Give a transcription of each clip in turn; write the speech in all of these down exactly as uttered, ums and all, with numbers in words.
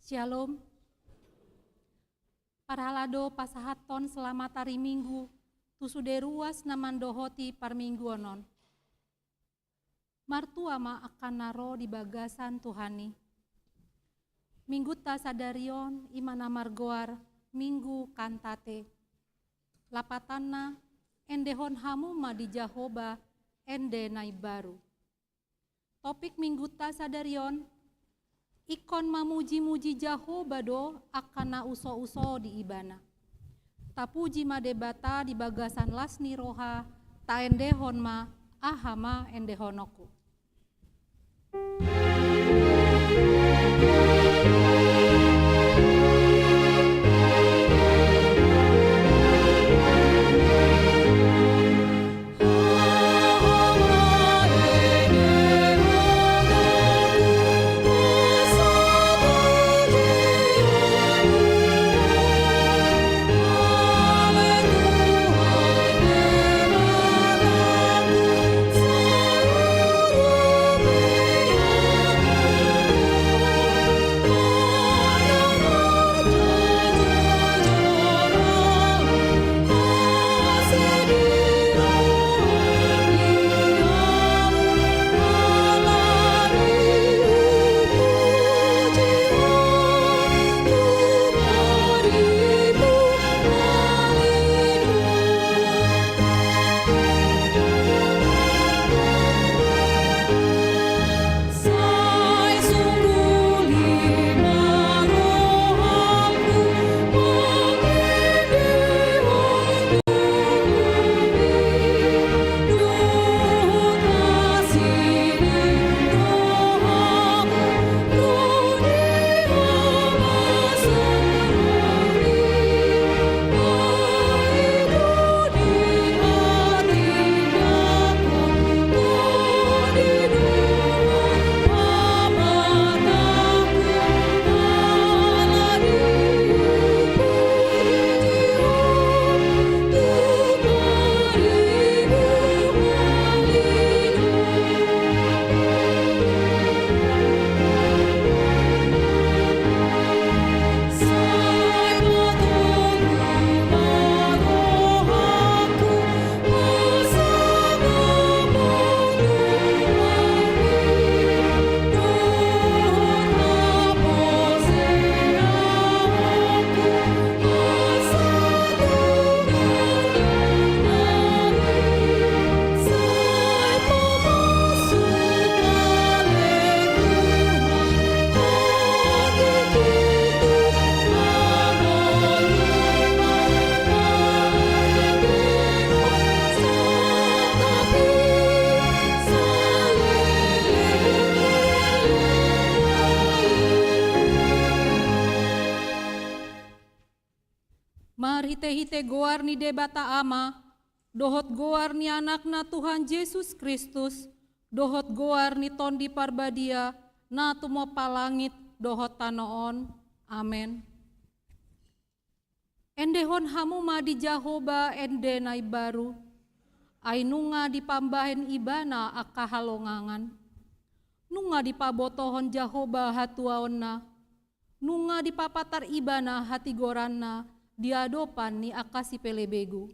Syalom. Parhalado pasahathon selamat ari Minggu tu sude ruas na mandohoti parmingguon on. Martua ma angka na ro di bagasan Tuhan i. Minggunta sadari on i ma na margoar Minggu Kantate. Lapatanna, endehon hamu ma di Jahowa ende na imbaru. Topik Minggunta sadari on, ingkon mamuji-muji Jahowa do angka na uso-uso di Ibana. Tapuji ma Debata di bagasan las ni roha, taendehon ma aha ma endehononku. Marhite-hite goar ni Debata Ama, dohot goar ni Anakna Tuhan Jesus Kristus, dohot goar ni Tondi Parbadia, na tumompa langit dohot tano on. Amen. Endehon hamu ma di Jahowa ende na imbaru, ai nunga dipambahen Ibana angka halongangan. Nunga dipabotohon Jahowa hatuaonna, nunga dipapatar Ibana hatigoranna di adopan ni angka sipele begu.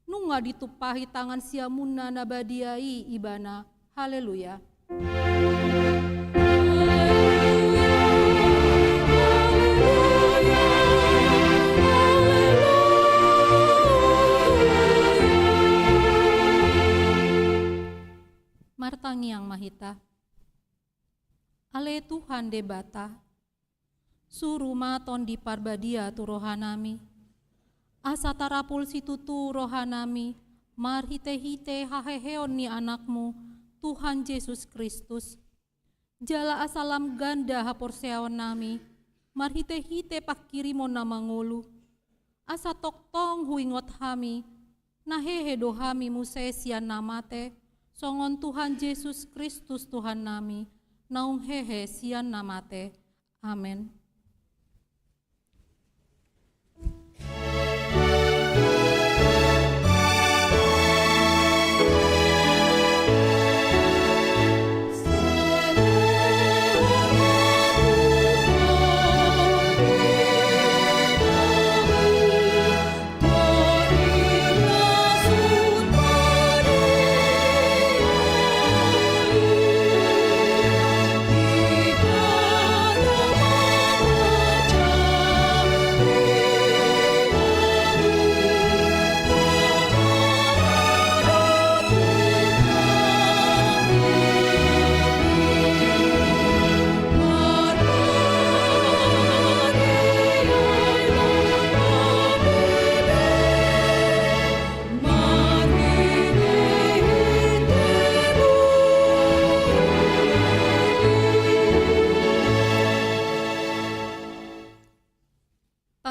Nunga ditumpahi tangan siamunna na badia i Ibana. Haleluya. Martangiang ma hita. Ale Tuhan Debata, suru ma Tondi Parbadia tu rohanami, asa tarapul situtu rohanami marhite-hite haheheon ni Anakmu, Tuhan Jesus Kristus. Jala asa lam ganda haporseaonnami marhite-hite pangkirimon na mangolu, asa tongtong huingot hami, na hehe do hami muse sian na mate, songon Tuhan Jesus Kristus Tuhannami, naung hehe sian na mate. Amen.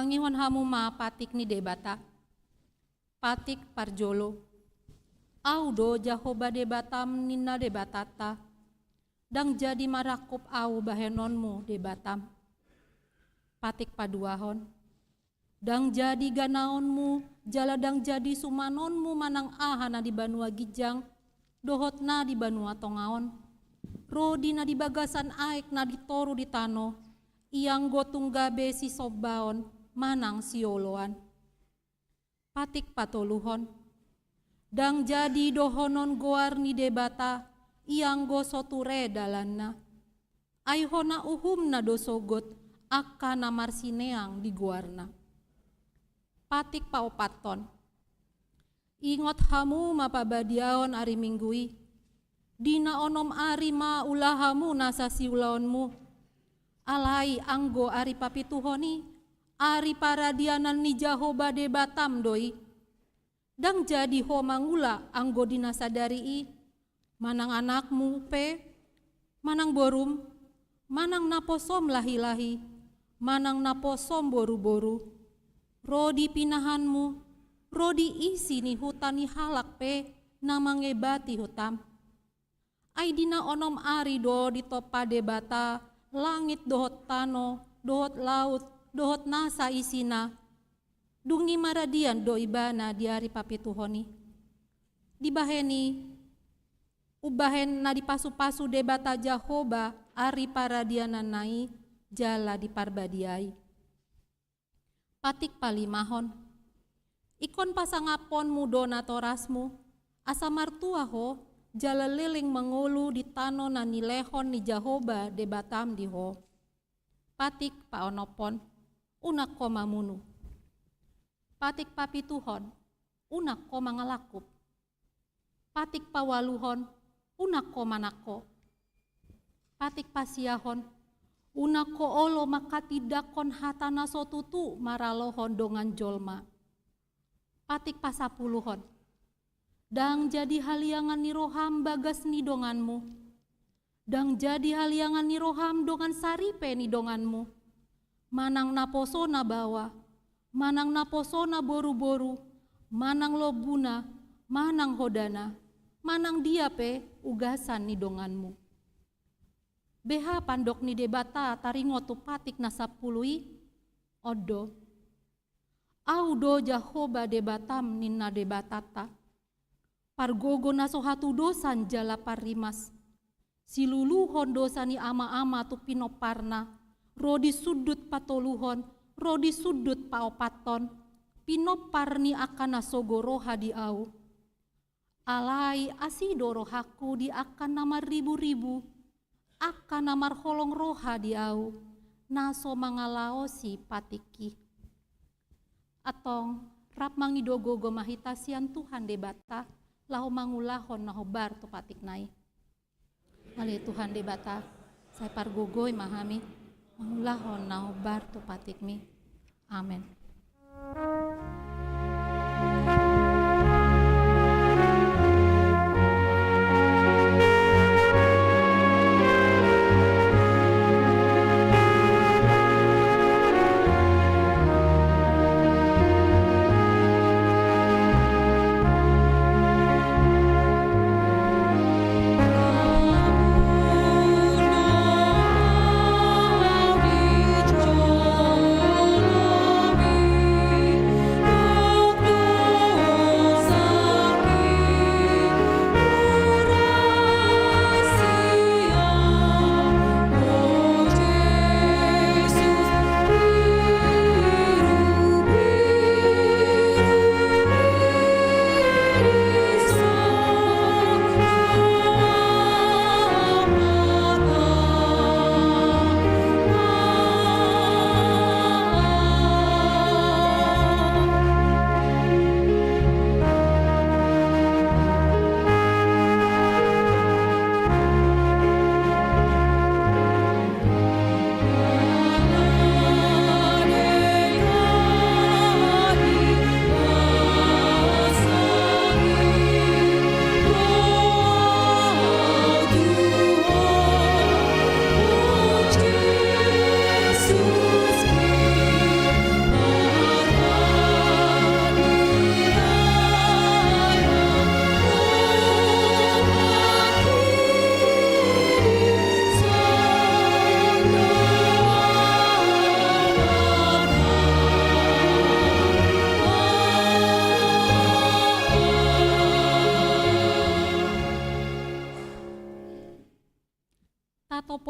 Tangihon hamu ma patik ni Debata. Patik parjolo. Ahu do Jahowa Debatam ninna Debatanta. Ndang jadi marangkup Ahu bahenonmu Debatam. Patik paduahon. Ndang jadi ganaonmu, jala ndang jadi sumanonmu manang aha na di banua ginjang, dohot na di banua tonga on. Ro di na di bagasan aek na di toru di tano, ianggo tung gabe sisombaon manang sioloan. Patik patoluhon. Ndang jadi dohonon goar ni Debata, ianggo so ture dalanna. Ai hona uhumna do sogot, angka na marsineang di goarna. Patik paopathon. Ingot hamu ma pabadiaon ari Minggu i. Di na onom ari ma ula hamu nasa siulaonmu. Alai anggo ari papituhon i, ari paradianan ni Jahowa Debatam do i. Ndang jadi ho mangula anggo di na sadari i, manang anakmu pe, manang borum, manang naposom lahilahi, manang naposom boruboru, ro di pinahanmu, ro di isi ni huta ni halak pe na mangebati hutam. Ai di na onom ari do ditompa Debata langit dohot tano, dohot laut, dohot nasa isina. Dung i maradian do Ibana di ari papituhon i. Dibahen i, umbahen na dipasupasu Debata Jahowa ari paradiananna i jala diparbadiai. Patik palimahon. Ingkon pasangaphonmu do natorasmu, asa martua ho, jala leleng mangolu di tano na nilehon ni Jahowa Debatam di ho. Patik paonomhon. Unang ho mamunu. Patik papituhon. Unang ho mangalangkup. Patik paualuhon, unang ho manang ho. Patik pasiahon, unang ho olo manghatindanghon hata na so tutu maralohon dongan jolma. Patik pasapuluhon, ndang jadi haliangan ni roham bagas ni donganmu. Ndang jadi haliangan ni roham dongan saripe ni donganmu, manang naposona baoa, manang naposona boruboru, manang lombuna, manang hodana, manang dia pe ugasan ni donganmu. Beha pandok ni Debata taringot tu patik na sampulu i? On do. Ahu do Jahowa Debatam ninna Debatanta. Pargogo na so hatudosan jala parrimas. Siluluhon dosa ni amaama tu pinomparna, ro di sundut patoluhon, ro di sundut paopathon, pinompar ni angka na sogo roha di Ahu. Alai asi do rohangku di angka na marriburibu, angka na marholong roha di Ahu, na so mangalaosi patikki. Antong, rap mangido gogo ma hita sian Tuhan Debata, laho mangulahon na hombar tu patikna i. Ale Tuhan Debata, sai pargogoi ma hami, mangulahon na hombar tu patikmi. Amen.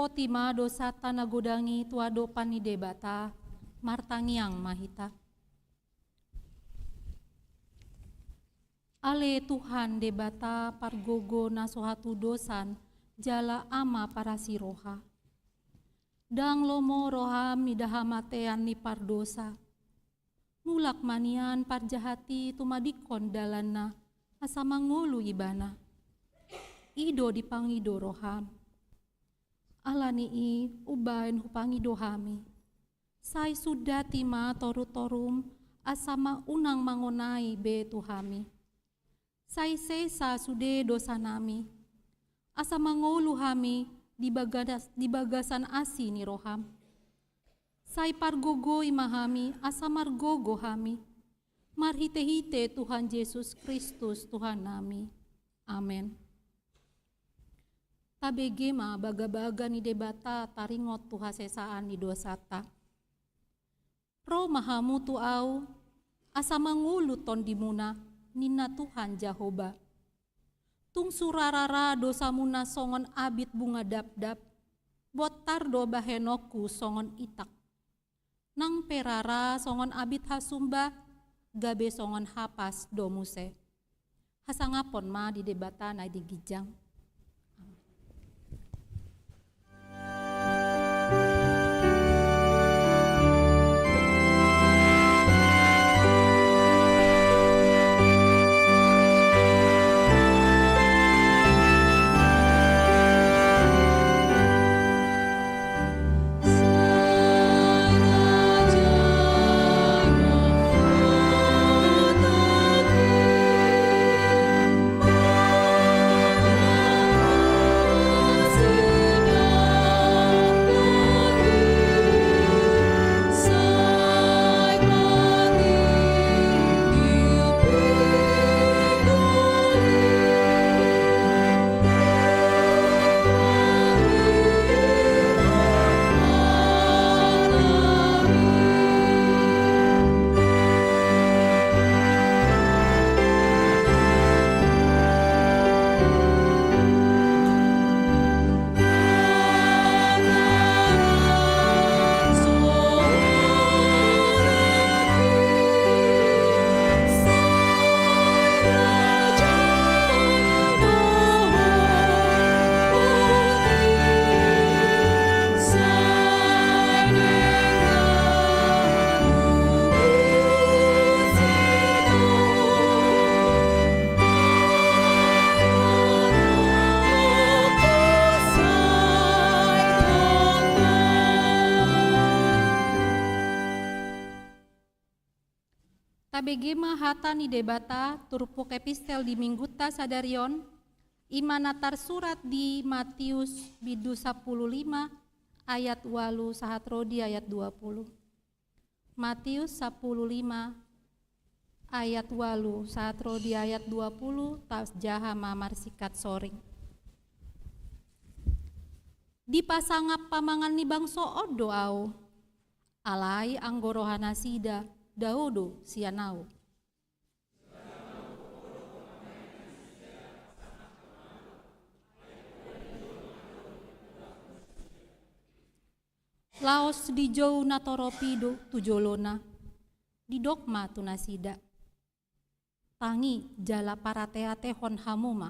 Oti ma dosanta na godang i tu adopan ni Debata. Martangiang ma hita. Ale Tuhan Debata, pargogo na so hatudosan, jala Ama parasi roha. Ndang lomo roham mida hamatean ni pardosa. Mulak ma nian parjahat i tumadingkon dalanna, asa mangolu ibana. I do dipangido roham. Ala ni i umbaen hupangido hami. Sai sundati ma torutorum, asa ma unang mangonai be tu hami. Sai sesa sude dosanami, asa mangolu hami di bagas-, di bagasan asi ni roham. Sai pargogoi ma hami, asa margogo hami. Marhitehite Tuhan Jesus Kristus Tuhannami. Amen. Tabege ma bagabaga ni Debata taringot tu hasesaan ni dosanta. Ro ma hamu tu Ahu, asa mangolu tondimuna, ninna Tuhan Jahowa. Tung sura rara dosamuna songon abit bunga dapdap, bontar do bahenonku songon itak. Nang pe rara songon abit hasumba, gabe songon hapas do muse. Hasangapon ma di Debata na di ginjang. Tabege ma hata ni Debata, turpuk epistel di Minggunta sadari on, i ma na tarsurat di Matius bindu sampulu lima ayat ualu sahat ro di ayat dua pulu. Matius sampulu lima ayat ualu sahat ro di ayat dua pulu, tajaha ma marsingkat soring. Dipasangap pamangan ni bangso on do Ahu, alai anggo rohanasida dao do sian Ahu. Laos dijou natorop i do tu jolona, didok ma tu nasida: Tangi jala parateatehon hamu ma.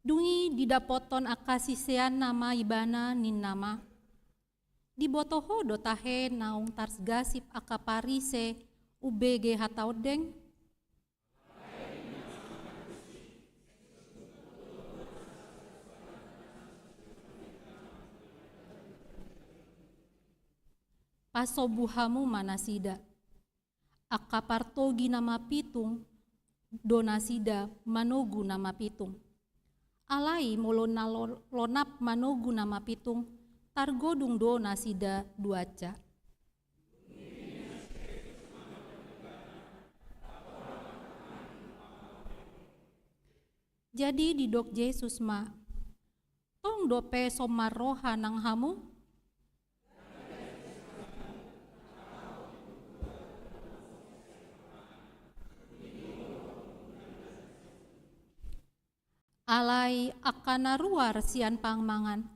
Dung i didapothon angka siseanna ma Ibana, ninna ma: Diboto Ho do tahe naung targasip angka Parise umbege hata ondeng? Pasombu hamu ma nasida. Angka partogi na mapitung do nasida manogu na mapitung. Alai molo na lo-, lonap manogu na mapitung, targodung do nasida duansa. Jadi didok Jesus ma: Tong dope somal roha nang hamu? Alai angka na ruar sian pangangan,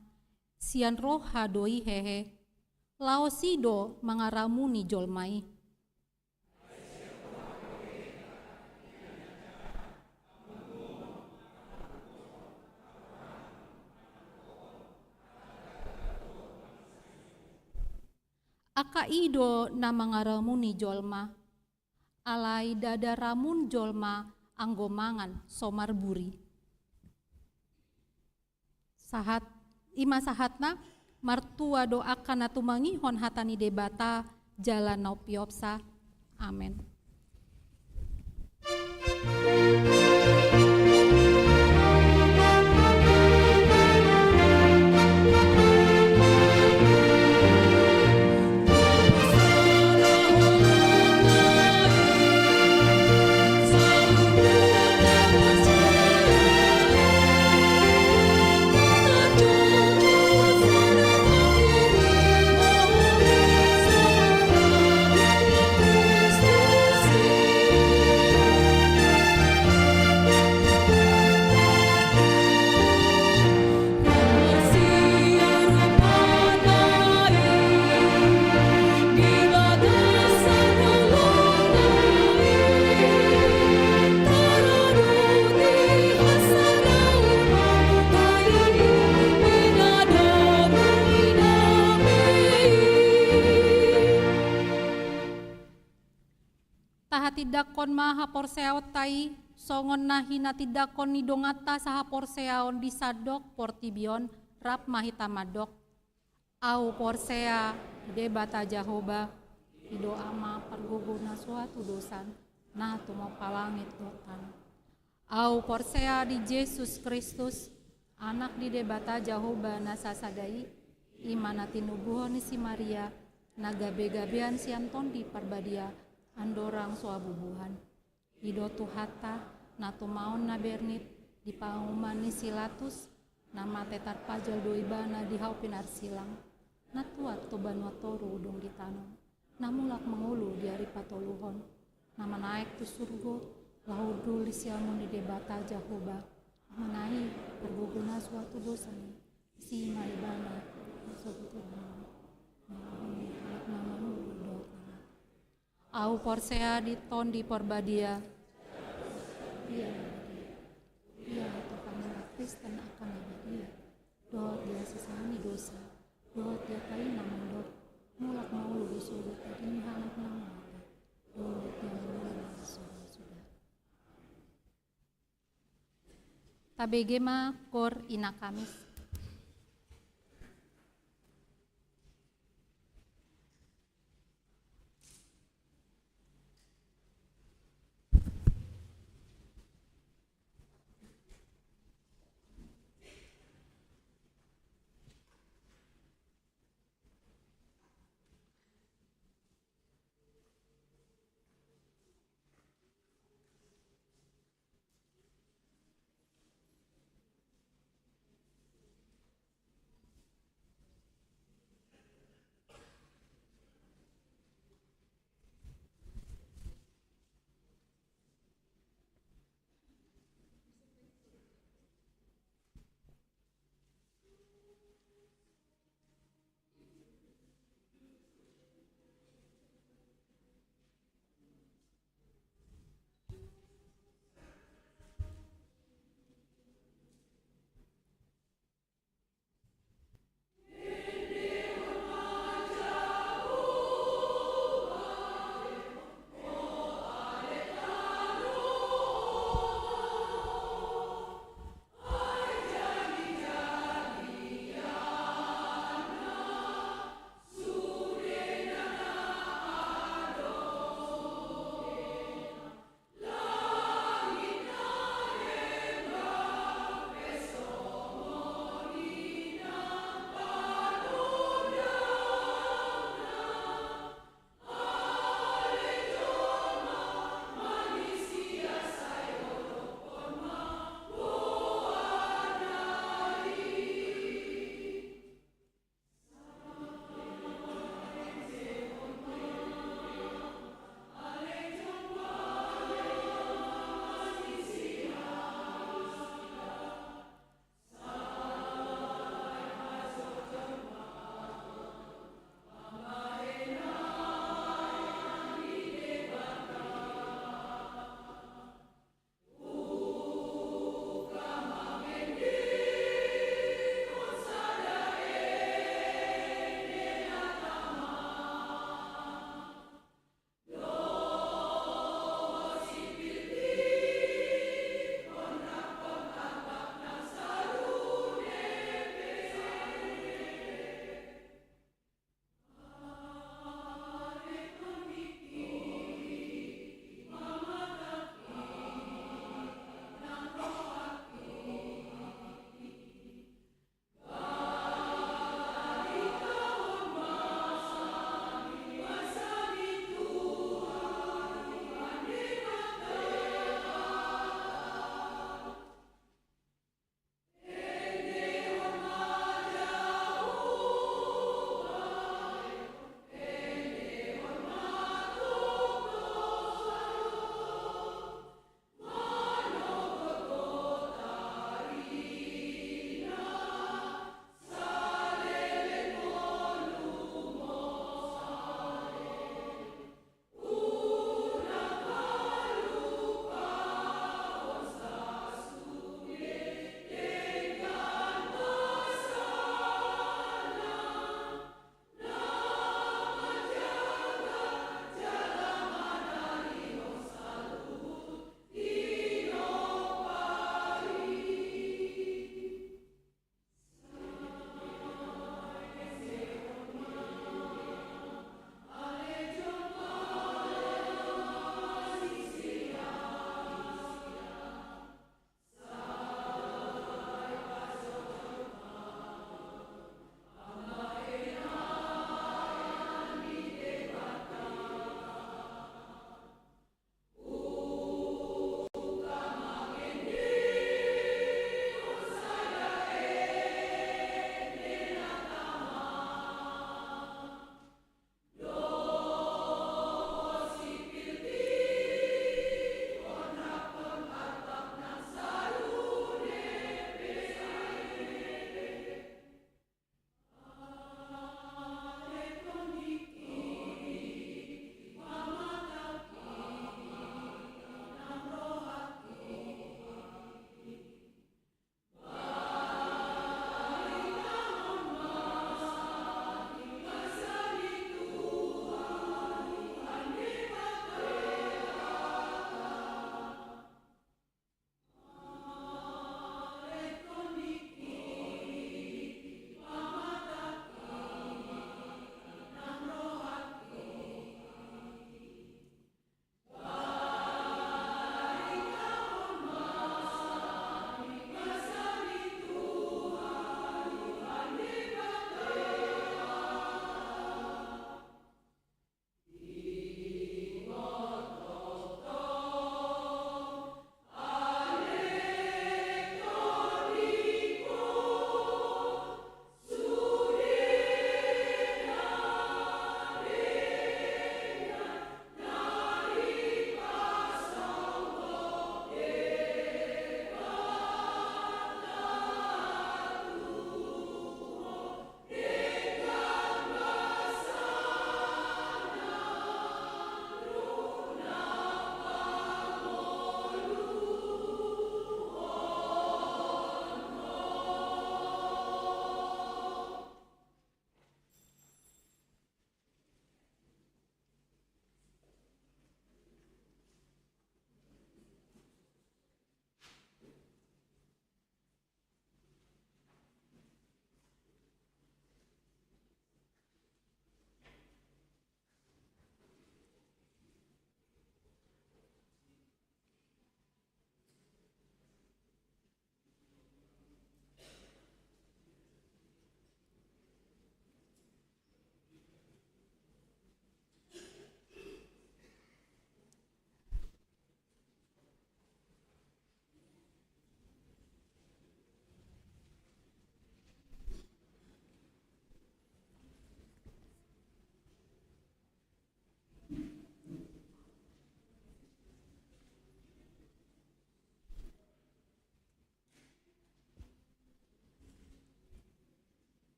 sian roha do i hehe, laos i do mangaramuni jolma i. Angka i do na mangaramuni jolma, alai ndada ramun jolma anggo mangan so marburi. Sahat, i ma sahatna, martua do angka na tumangihon hata ni Debata jala na umpeopsa. Amen. Tahatindangkon ma haporseaonta i, songon na hinatindangkon ni donganta sahaporseaon di sandok portibi on, rap ma hita mandok. Ahu porsea di Debata Jahowa, i do Ama pargogo na so hatudosan, na tumompa langit dohot tano. Ahu porsea di Jesus Kristus, Anak ni Debata Jahowa na sasada i, i ma na tinubuhon ni si Maria, na gabegabean sian Tondi Parbadia, andorang so habubuhan. I do Tuhanta, na tumaon na bernit, di panguhuman ni si Latus, na mate tarpajal do ibana di hau pinarsilang, na tuat tu banua toru dung ditanom, na mulak mangolu di ari patoluhon, na manaek tu surgo, laho hundul di siamun ni Debata Jahowa, Ama na i, pargogo na so hatudosan i, disi ma ibana, na so butuh. Ahu porsea di Tondi Parbadia. Ia, ia tu pangubah Kristen angka na badia, dohot di hasesaan ni dosa, dohot di angka i na mandok, mulak mangolu di surgo daging ni halak na mate, dohot di angka i na so suda. Tabege ma Koor Ina Kamis.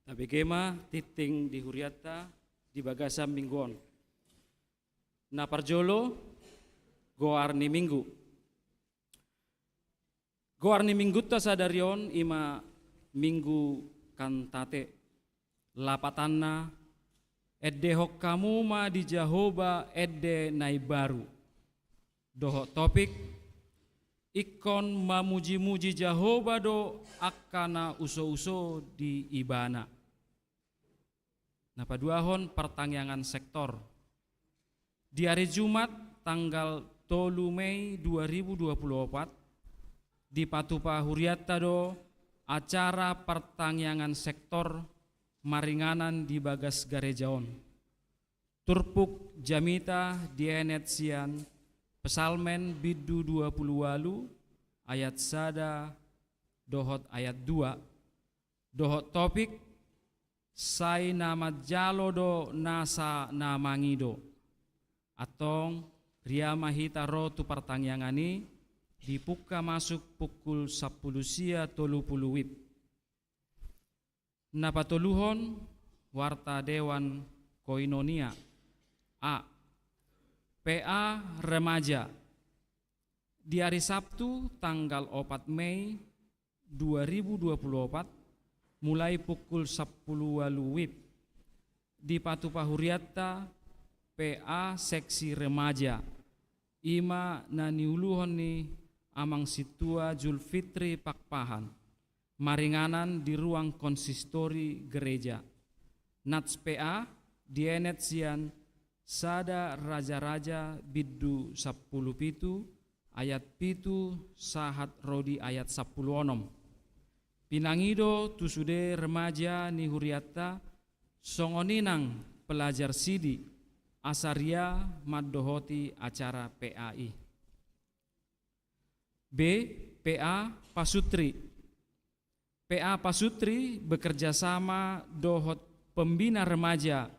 Tabege ma tingting di hurianta di bagasan minggu on. Na parjolo, goar ni minggu. Goar ni minggunta sadari on i ma Minggu Kantate. Lapatanna, endehon hamu ma di Jahowa ende na imbaru. Dohot topik, ingkon mamuji-muji Jahowa do angka na uso-uso di Ibana. Na paduahon, partangiangan sektor. Di ari Jumat tanggal tolu Mei dua ribu dua puluh opat, dipatupa hurianta do acara partangiangan sektor maringanan di bagas gareja on. Turpuk jamita dienet sian Psalmen bindu dua puluh ualu ayat sada dohot ayat dua. Dohot topik, sai na manjalo do nasa na mangido. Antong, ria ma hita ro tu partangiangan i, dipungka masuk pukul sampulu sia tolu pulu wib. Na patoluhon, warta dewan koinonia. A. P A remaja. Di ari Sabtu tanggal opat Mei dua ribu dua puluh opat, mulai pukul sampulu ualu wib, dipatupa hurianta P A seksi remaja, i ma na niuluhon ni Amang Sintua Julfitri Pakpahan, maringanan di ruang konsistori gereja. Nats P A dienet sian Sada Raja-raja bindu sampulu pitu ayat pitu sahat ro di ayat sampulu onom. Pinangido tu sude remaja ni hurianta, songon i nang pelajar sidi, asa ria mandohoti acara P A i. B. P A Pasutri. P A Pasutri bekerja sama dohot pembina remaja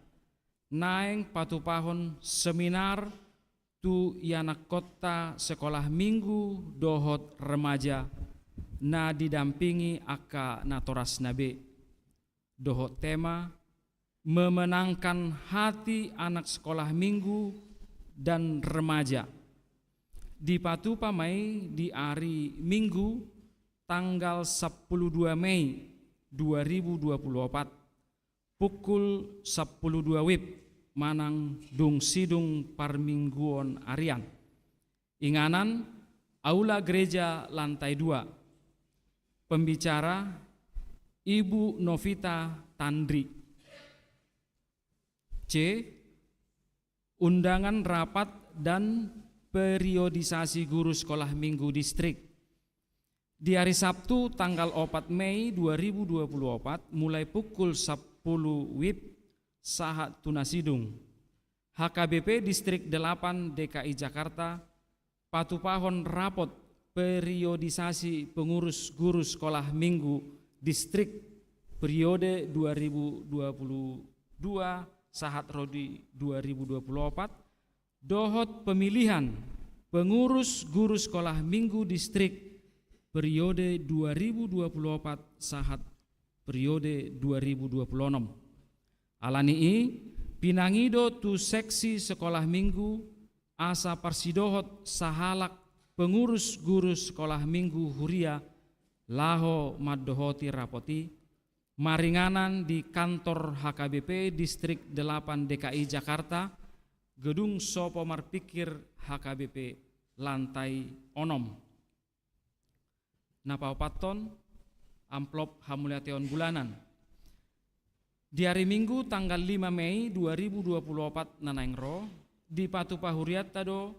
naeng patupahon seminar tu ianakhonta sekolah minggu dohot remaja na didampingi angka natorasna be. Dohot tema, memenangkan hati anak sekolah minggu dan remaja. Dipatupa ma i di ari Minggu tanggal sampulu dua Mei dua ribu dua puluh opat, pukul sampulu dua wib manang dung sidung parmingguon arian. Inganan, Aula Gereja lantai dua. Pembicara, Ibu Novita Tandri. C. Undangan rapat dan periodisasi guru sekolah minggu distrik. Di ari Sabtu tanggal opat Mei dua ribu dua puluh opat, mulai pukul sampulu wib sahat tu na sidung, H K B P Distrik delapan D K I Jakarta patupahon rapot periodisasi pengurus guru sekolah minggu distrik periode dua ribu dua puluh dua sahat ro di dua ribu dua puluh opat, dohot pemilihan pengurus guru sekolah minggu distrik periode dua ribu dua puluh opat sahat periode dua ribu dua puluh enam. Alani i, pinangido tu seksi sekolah minggu asa parsidohot sahalak pengurus guru sekolah minggu huria laho mandohoti rapot i, maringanan di kantor H K B P Distrik delapan D K I Jakarta, Gedung Sopo Marpikir H K B P, lantai onom. Na paopathon, amplop hamuliateon bulanan. Di ari Minggu tanggal lima Mei dua ribu dua puluh opat na naeng ro, dipatupa hurianta do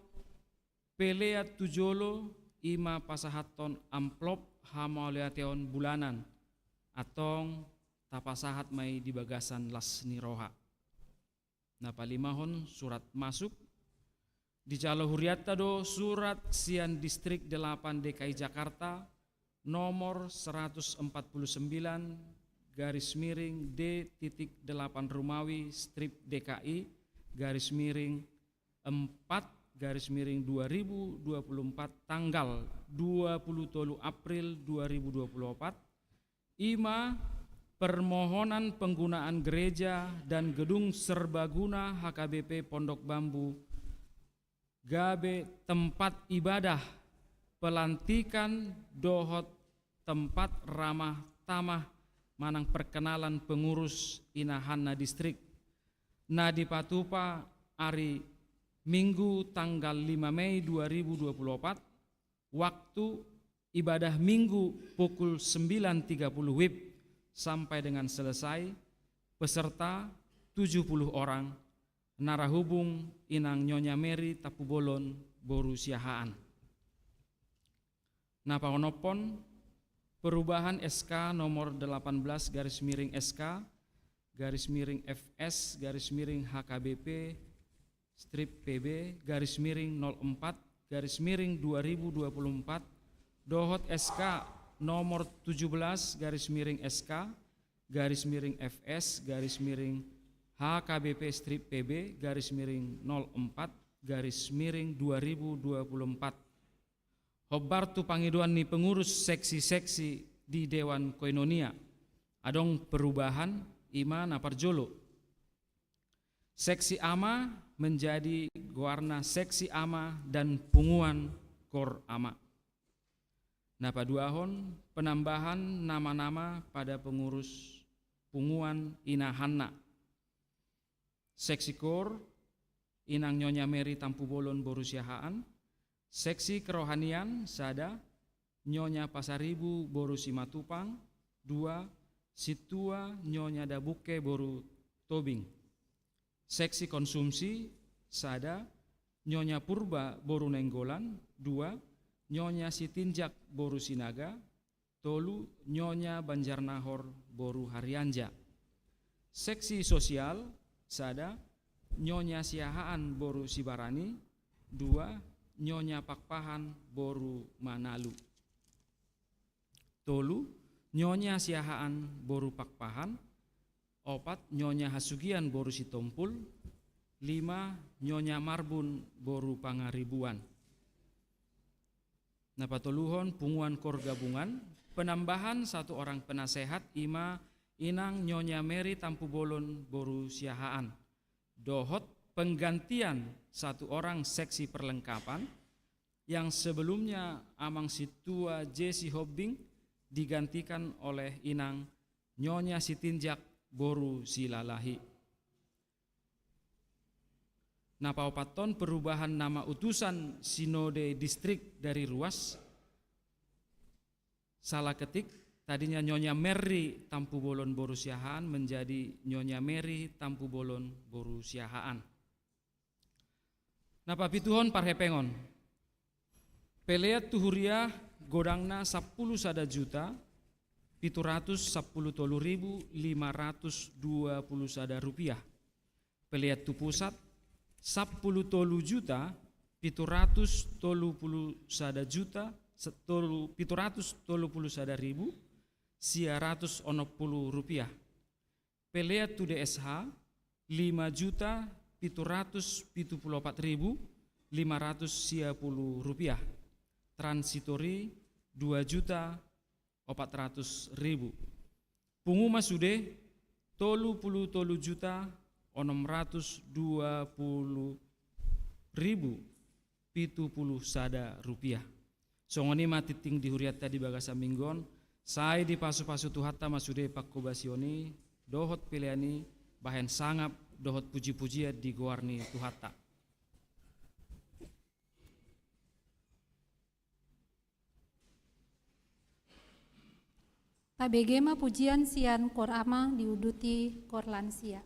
pelean tu jolo, i ma pasahathon amplop hamuliateon bulanan. Antong tapasahat ma i di bagasan las ni roha. Na palimahon, surat masuk. Dijalo hurianta do surat sian Distrik delapan D K I Jakarta, nomor seratus empat puluh sembilan garis miring D titik delapan Rumawi strip D K I garis miring empat garis miring dua ribu dua puluh empat, tanggal dua puluh tolu April dua ribu dua puluh opat, i ma permohonan penggunaan gereja dan gedung serbaguna H K B P Pondok Bambu gabe tempat ibadah, pelantikan dohot tempat ramah tamah manang perkenalan pengurus Inahanna Distrik, na dipatupa ari Minggu tanggal lima Mei dua ribu dua puluh opat, waktu ibadah Minggu pukul sembilan tiga puluh W I B sampai dengan selesai, peserta tujuh puluh orang, na rarahubung inang Nyonya Mary Tampubolon boru Siahaan. Na paonomhon, perubahan S K nomor delapan belas garis miring S K garis miring F S garis miring H K B P strip P B garis miring nol empat garis miring dua ribu dua puluh empat dohot S K nomor tujuh belas garis miring S K garis miring F S garis miring H K B P strip P B garis miring nol empat garis miring dua ribu dua puluh empat. Hombar tu pangidoan ni pengurus seksi-seksi di Dewan Koinonia. Adong perubahan, i ma na parjolo. Seksi ama menjadi goarna seksi ama dan punguan kor ama. Na paduahon, penambahan nama-nama pada pengurus punguan Inahanna. Seksi kor, inang Nyonya Mary Tampubolon boru Siahaan. Seksi kerohanian, sada, Nyonya Pasaribu boru Simatupang. Dua, Sintua Nyonya Dabungke boru Tobing. Seksi konsumsi, sada, Nyonya Purba boru Nainggolan. Dua, Nyonya Sitinjak boru Sinaga. Tolu, Nyonya Banjarnahor boru Harianja. Seksi sosial, sada, Nyonya Siahaan boru Sibarani. Dua, Nyonya Pakpahan boru Manalu. Tolu, Nyonya Siahaan boru Pakpahan. Opat, Nyonya Hasugian boru Sitompul. Lima, Nyonya Marbun boru Pangaribuan. Na patoluhon, punguan kor gabungan, penambahan satu orang penasehat, i ma inang Nyonya Mary Tampubolon boru Siahaan, dohot penggantian satu orang seksi perlengkapan, yang sebelumnya Amang Sintua J. Sihombing digantikan oleh inang Nyonya Sitinjak boru Silalahi. Na paopathon, perubahan nama utusan sinode distrik dari ruas. Salah ketik, tadinya Nyonya Mary Tampubolon boru Siahaan menjadi Nyonya Mary Tampubolon boru Siahaan. Na papituhon, parhepengon. Pelean tu huria godangna sampulu sada juta pitu ratus sampulu tolu ribu lima ratus dua pulu sada rupiah. Pelean tu pusat sampulu tolu juta pitu ratus tolu pulu sada juta, se-, tolu, pitu ratus tolu pulu sada ribu sia ratus onom pulu rupiah. Pelean tu D S H, lima juta pitu ratus pitu pulu opat ribu lima ratus sia pulu rupiah. Transitori, dua juta opat ratus ribu. Pungu ma sude, tolu pulu tolu juta onom ratus dua pulu ribu pitu pulu sada rupiah. Songon i ma tingting di hurianta di bagasan minggu on, sai dipasupasu Tuhanta ma sude pangkobasion i, dohot pelean i, bahen sangap, dohot pujipujian di goar ni Tuhanta. Tabege ma pujian sian kor ama diuduti kor lansia.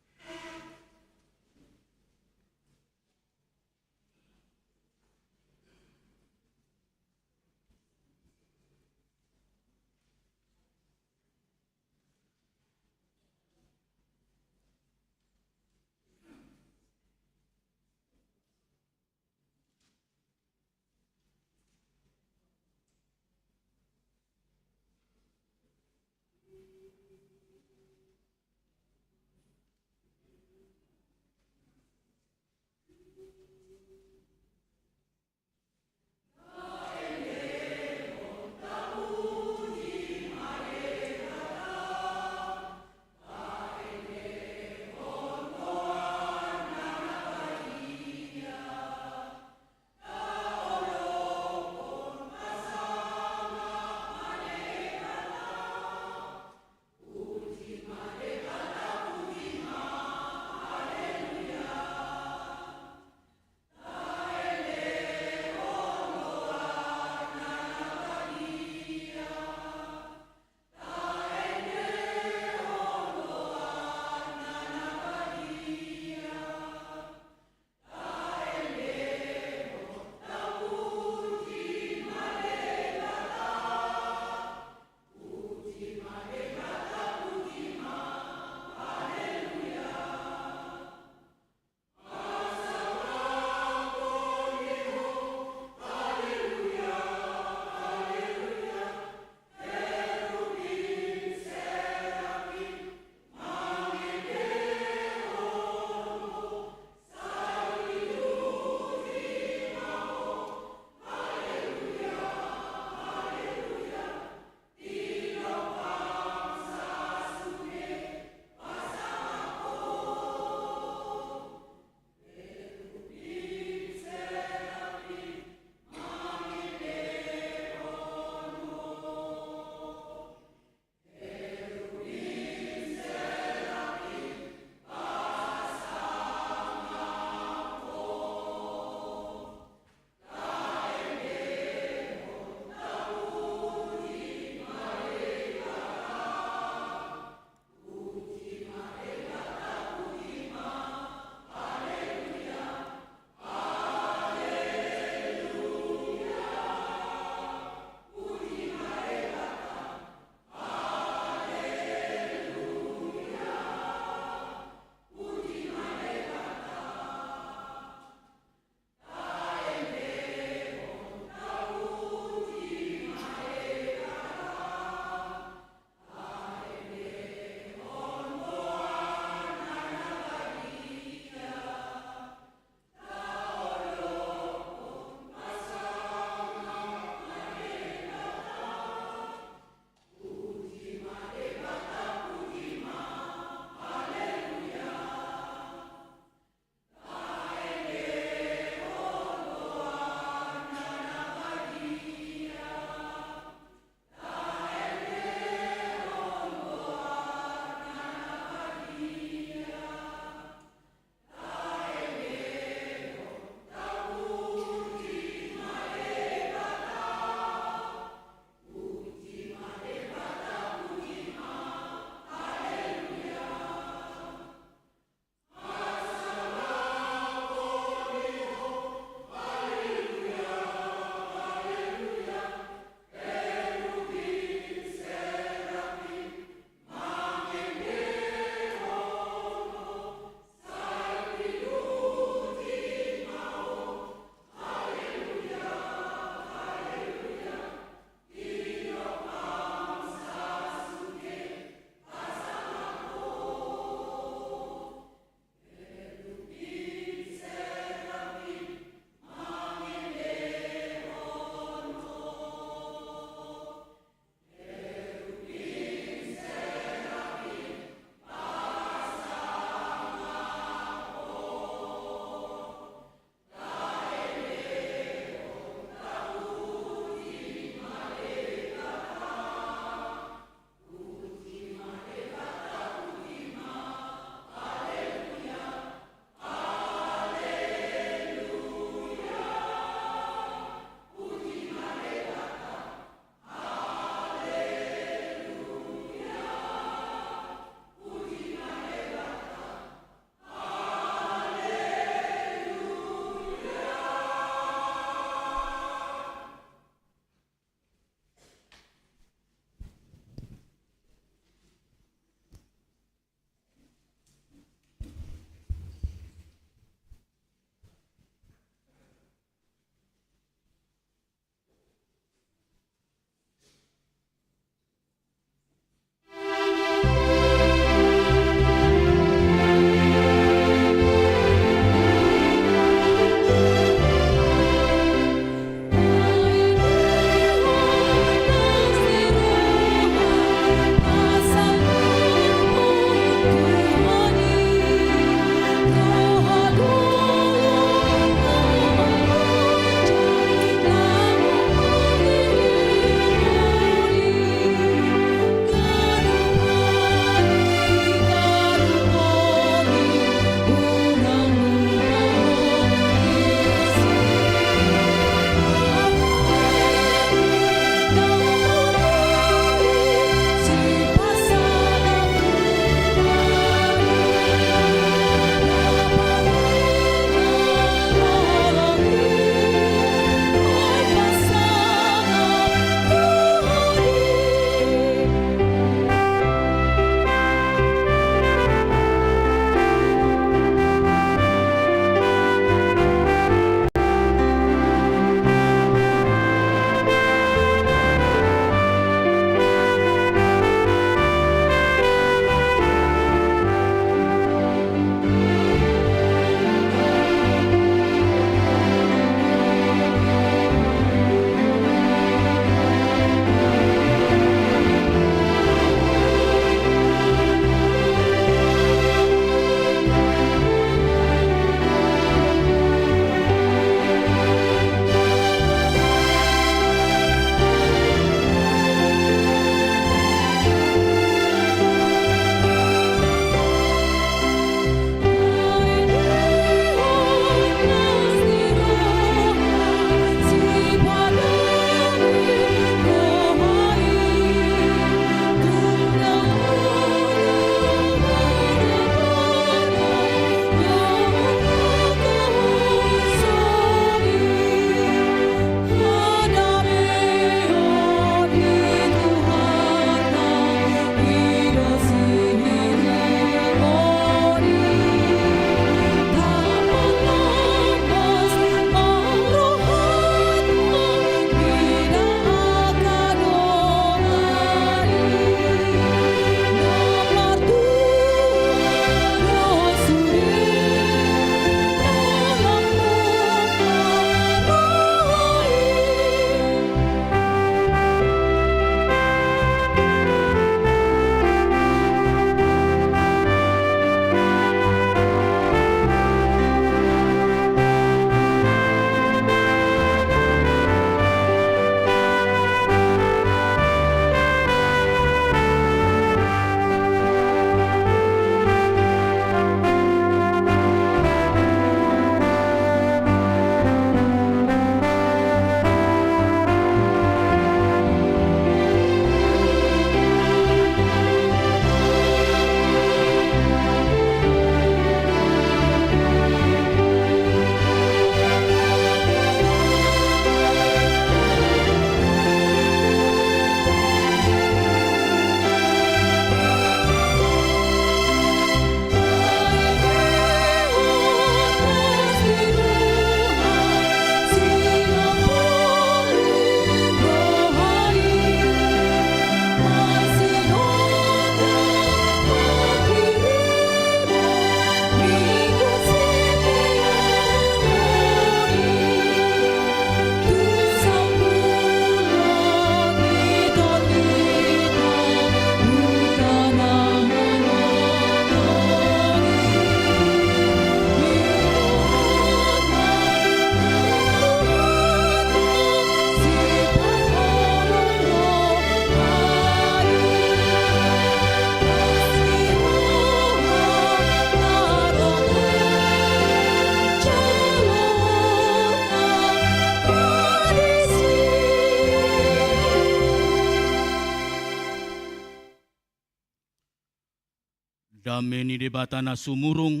Dame ni Debata na sumurung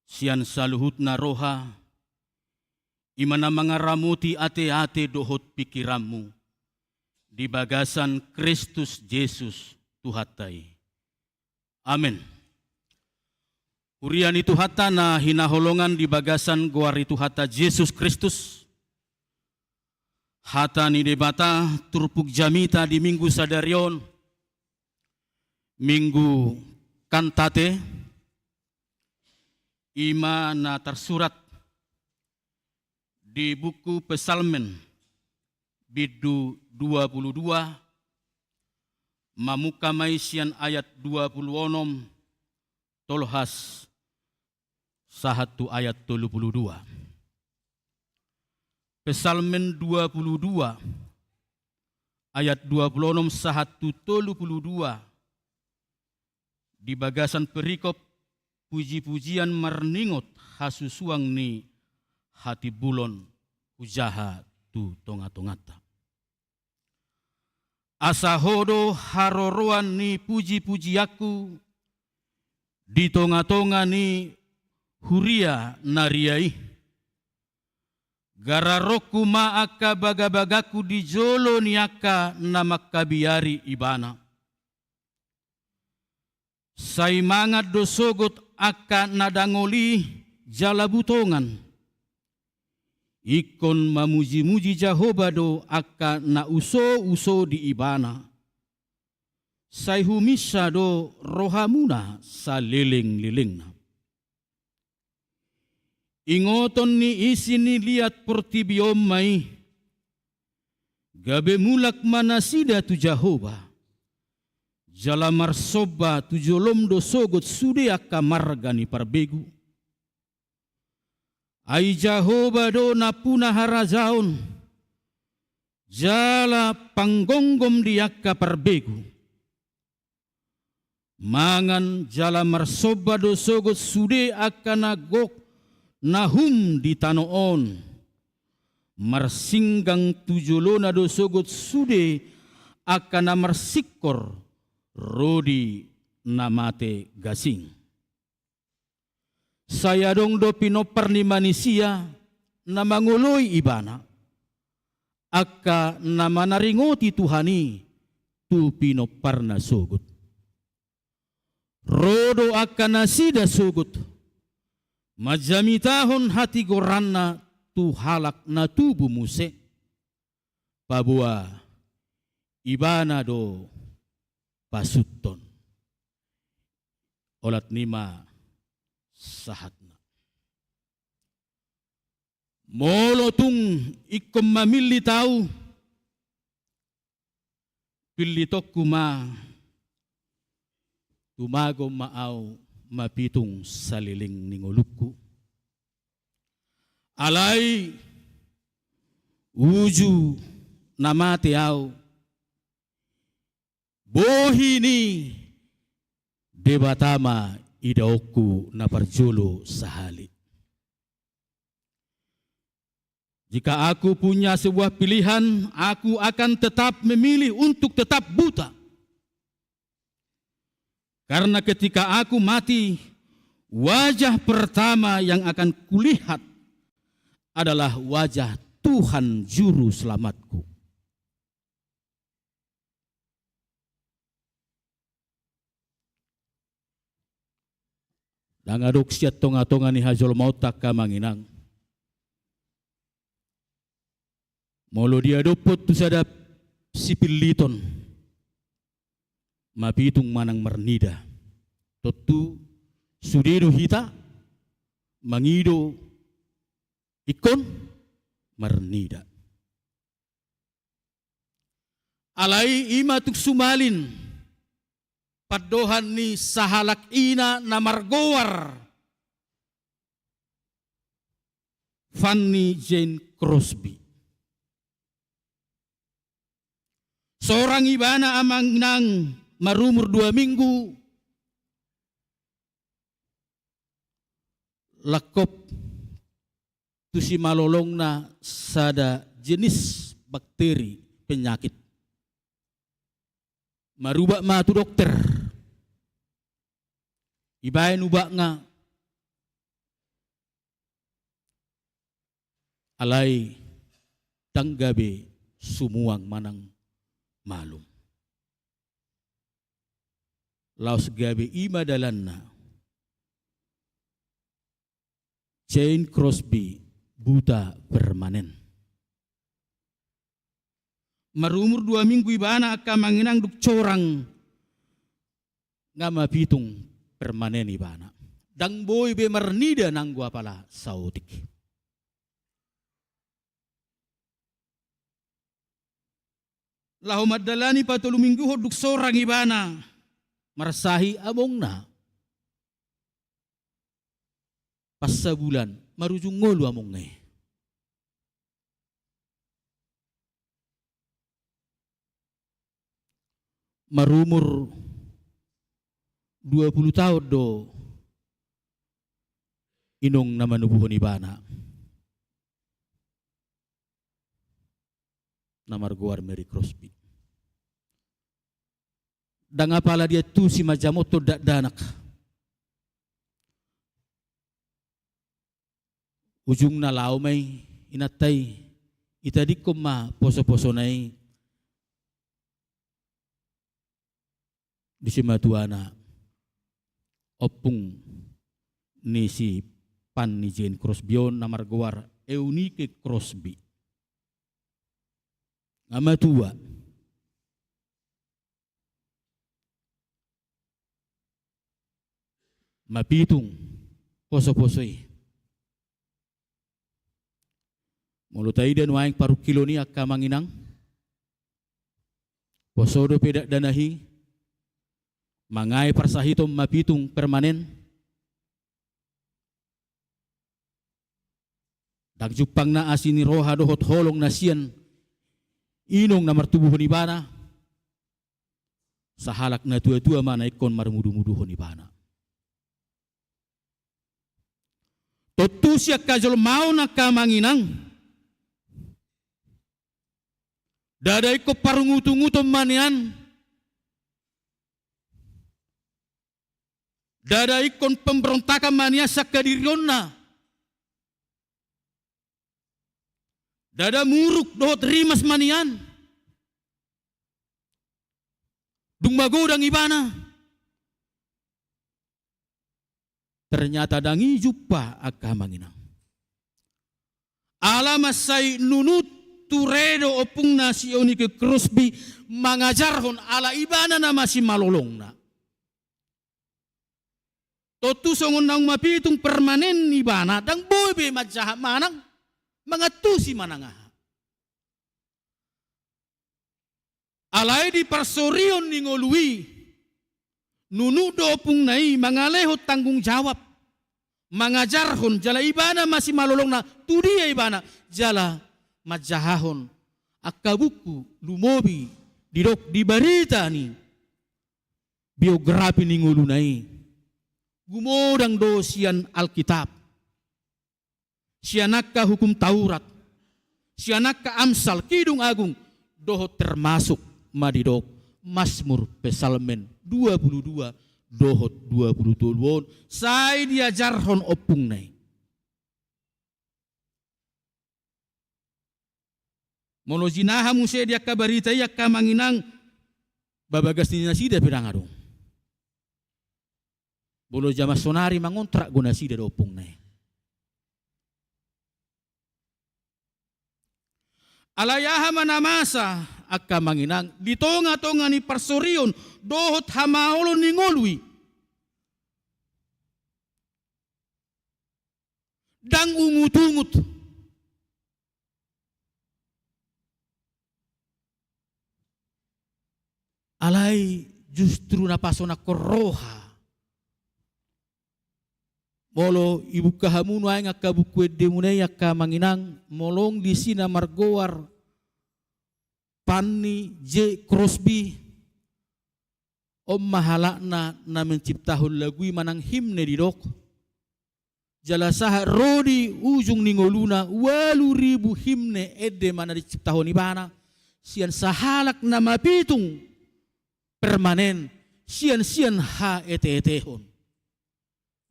sian saluhutna roha, i ma na mangaramoti ateate dohot pingkiranmu di bagasan Kristus Jesus Tuhanta i. Amen. Huria ni Tuhanta na hinaholongan di bagasan goar ni Tuhanta Jesus Kristus, hata ni Debata turpuk jamita di Minggu sadari on, Minggu Kantate, i ma na tarsurat di buku Psalmen bindu dua pulu dua, mamungka ma i sian ayat dua pulu onom, tolhas sahat tu ayat tolu pulu dua. Psalmen dua pulu dua, ayat dua pulu onom sahat tu tolu pulu dua, di bagasan perikop pujipujian marningot hasusuan ni hatimbulon hujaha tu tongatonganta. Asa Ho do haroroan ni pujipujianku di tongatonga ni huria na ria i. Gararonku ma angka bagabagangku di jolo ni angka na mangkabiari Ibana. Sai mangan do sogot angka na dangol i jala butongan. Ingkon mamujimuji Jahowa do angka na usouso di Ibana. Sai huminsa do rohamuna salelenglelengna. Ingoton ni isi ni liat portibi on ma i. Gabe mulak ma nasida tu Jahowa, jala marsomba tu jolom do sogot sude angka marga ni parbegu. Ai Jahowa do nampuna harajaon, jala panggonggom di angka parbegu. Mangan jala marsomba do sogot sude angka na gok na hum di tano on. Marsinggang tu jolona do sogot sude angka na marsingkor ro di na mate gasing. Sai adong do pinompar ni manisia na mangoloi ibana, angka na manaringoti Tuhan i tu pinomparna sogot. Ro do angka nasida sogot manjamitahon hatigoranna tu halak na tubu muse, paboa ibana do pasuthon. Olat ni ma sahatna. Molo tung ingkon mamillit au, pillitonku ma, tumagon ma au mapitung saleleng ni ngolungku. Alai uju na mate au, bohi ni Debata ma idaonku na parjolo sahali. Jika aku punya sebuah pilihan, aku akan tetap memilih untuk tetap buta. Karena ketika aku mati, wajah pertama yang akan kulihat adalah wajah Tuhan Juru Selamatku. Ndang adong sian tongatonga ni hajolmaonta, angka amang inang, molo diadophon tu sada sipilliton, mapitung manang marnida. Tontu sude do hita mangido ingkon marnida. Alai i ma tung sumalin pandohan ni sahalak ina na margoar Fanny Jane Crosby. Sorang ibana, amang inang, marumur dua minggu, langkop tu simalolongna sada jenis bakteri penyakit. Marubak ma tu dokter. Ibaen ubatna, alai ndang gabe sumuang manang malum. Laos gabe i ma dalanna. Jane Crosby buta permanen. Marumur dua minggu ibana angka amang inang dung sorang, nga mapitung permanen ibana. Ndang boi be marnida nanggo apala saotik. Laho mandalani patolumingguhon dung sorang ibana, marsahi amongna. Pas sabulan, marujung ngolu amongna i. Marumur dua pulu taon do inong na manubuhon ibana, na margoar Mary Crosby. Ndang apala diantusi manjamothon dakdanak. Ujungna laho ma i inanta i, itadingkon ma posoposona i di simatuana, ompung ni si Fanny Jane Crosby on na margoar Eunike Crosby. Nga matua. Mapitung posoposo i. Molo taida nuaeng parungkilon i angka amang inang, poso dope dakdanak i, mangae parsahiton mapitung permanen. Ndang jumpangna asi ni roha dohot holong na sian inong na martubuhon ibana. Sahalak na tuatua ma na ingkon marmudumuduhon ibana. Tontu sian hajolmaon angka amang inang, ndada ingkon parungutunguton ma nian. Ndada ingkon pemberontakan ma nian sian hadirionna. Ndada muruk dohot rimas ma nian. Dung magodang ibana, ternyata ndang i jumpa angka amang inang. Ala mansai nunut ture do ompungna si Eunike Crosby mangajarhon, ala ibana na masimalolongna. Tontu songon naung mapitung permanen ibana, ndang boi be manjaha manang mangantusi manang aha. Alai di parsorion ni ngolu i, nunut do ompungna i mangalehon tanggung jawab, mangajarhon jala ibana masimalolongna tu dia ibana, jala manjahahon angka buku, lumobi didok di barita ni biografi ni ngoluna i, gumodang do sian Alkitab, sian angka Hukum Taurat, sian angka Amsal, Kidung Agung, dohot termasuk ma didok Masmur, Psalmen dua pulu dua dohot dua pulu tolu on, sai diajarhon ompungna i. Molo jinaha muse di angka barita i angka amang inang, babagas ni nasida pe ndang adong. Molo jaman sonari mangontrak do nasida dohot ompungna i. Alai aha ma na masa angka amang inang di tongatonga ni parsorion dohot hamaolon ni ngolu i? Ndang ungutungut. Alai justru na pasonangkon roha. Molo ibuka hamu nuaeng angka buku endemuna i angka amang inang, molo disi na margoar Fanny J Crosby, on ma halakna na menciptahon lagu i manang himne didok. Jala sahat ro di ujung ni ngoluna ualu ribu himne ende ma na diciptahon ibana, sian sahalak na mapitung permanen, sian sian haeteetehon.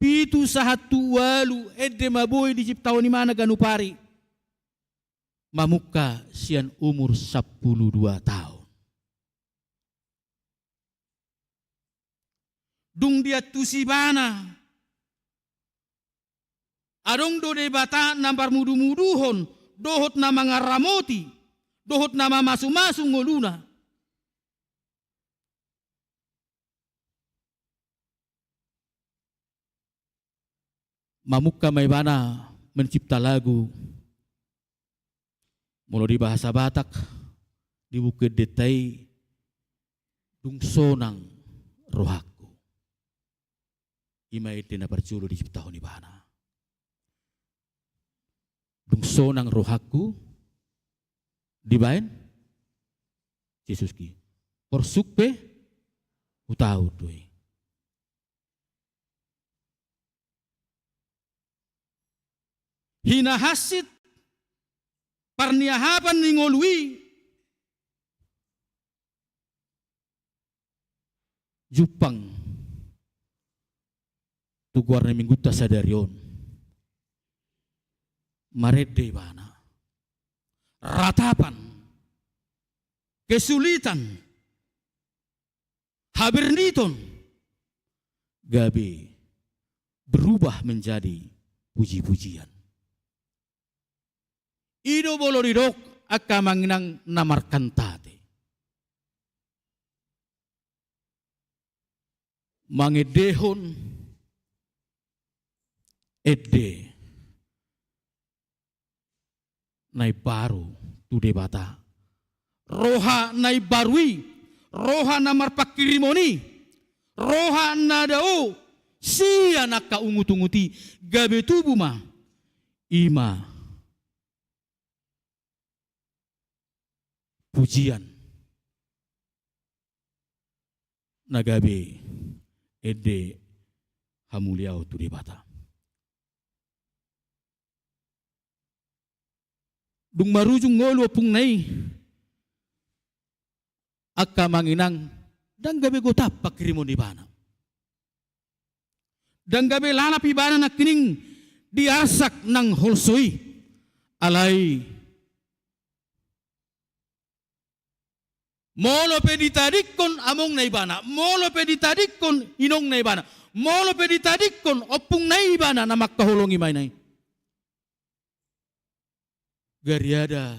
pitu sahat tu ualu ende ma boi diciptahon ibana ganup ari. Mamungka sian umur sampulu dua taon. Dung diantusi ibana, adong do Debata na marmudumuduhon dohot na mangaramoti dohot na mamasumasu ngoluna. Mamungka ma ibana mencipta lagu. Molo di bahasa Batak, di buku endenta i, dung sonang rohangku. I ma ende na parjolo diciptahon ibana. Dung sonang rohangku dibaen Jesus ki. Porsuk pe hutaon do i. Hinahansit parniahapan ni ngolu i jumpang tu goar ni minggunta sadari on. Marende ibana. Ratapan, kesulitan, haberniton gabe berubah menjadi puji-pujian. I do molo didok angka amang inang na markantate. Mangendehon ende na imbaru tu Debata. Roha na imbaru i, roha na marpangkirimon i, roha na dao sian angka ungut-ungut i, gabe tubu ma, i ma pujian na gabe ende hamuliaon tu Debata. Dung marujung ngolu ompungna i, angka amang inang, ndang gabe gotap pangkirimon ibana. Ndang gabe lalap ibana nangkining di arsak nang holso i. Alai molo pe ditadingkon amongna ibana, molo pe ditadingkon inongna ibana, molo pe ditadingkon ompungna i ibana na mangkaholongi ibana i, gariada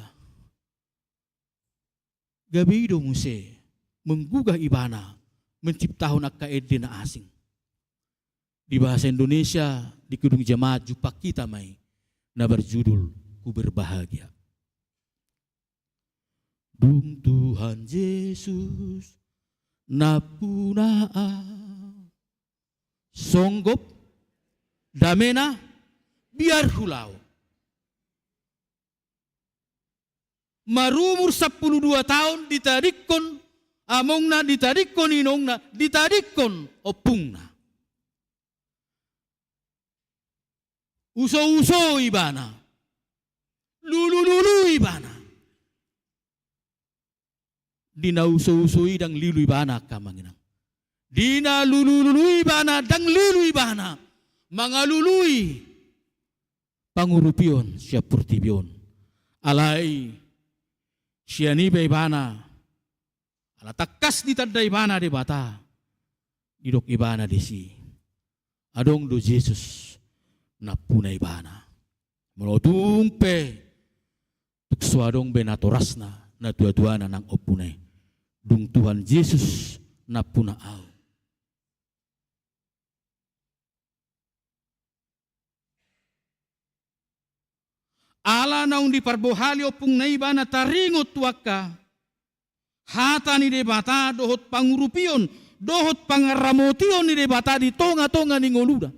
gabe i do muse menggugah ibana menciptahon angka ende na asing. Di bahasa Indonesia, di Kidung Jemaat jumpang hita ma i na berjudul Ku Berbahagia. Dung Tuhan Jesus nampuna au, songgop damena biar hulaho. Marumur sampulu dua taon ditadingkon amongna, ditadingkon inongna, ditadingkon ompungna. Usouso ibana. Lulululu ibana. Di na usouso i ndang lilu ibana angka amang inang. Di na lulululu ibana ndang lilu ibana mangalului pangurupion sian portibi on. Alai sian i pe ibana, ala tangkas ditanda ibana Debata, didok ibana disi, adong do Jesus nampuna ibana. Molo tung pe tung so adong be natorasna, natuatuana nang ompuna i, dung Tuhan Jesus nampuna au. Ala naung diparbohali ompungna i ibana taringot tu angka hata ni Debata dohot pangurupion dohot pangaramotion ni Debata di tongatonga ni ngoluna.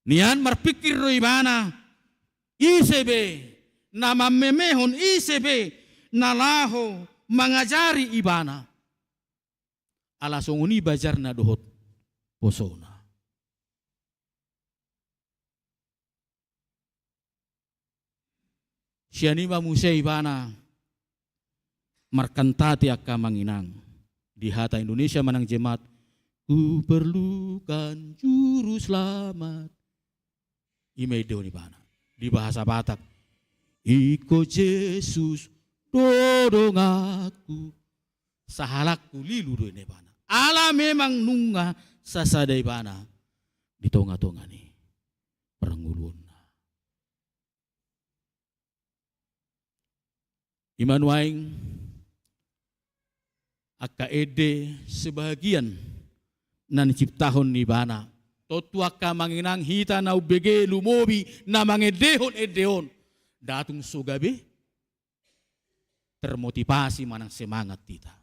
Nian marpingkir do ibana, ise be na mammemehon, ise be na laho mangajari ibana. Ala songon i bajarna dohot posona. Sian i ma muse ibana markantate angka amang inang. Di hata Indonesia manang Jemaat, "Kuperlukan juru selamat." I ma endehon ibana. Di bahasa Batak, "Ingkon Jesus do donganku, sahalakku lilu do," ninna ibana. Ala memang nunga sasada ibana di tongatonga ni parngoluonna. I ma nuaeng angka ende sebahagian na niciptahon ni ibana. Tontu angka amang inang, hita na umbege lumobi na mangendehon ende on, ndang tung so gabe termotivasi manang semangat hita.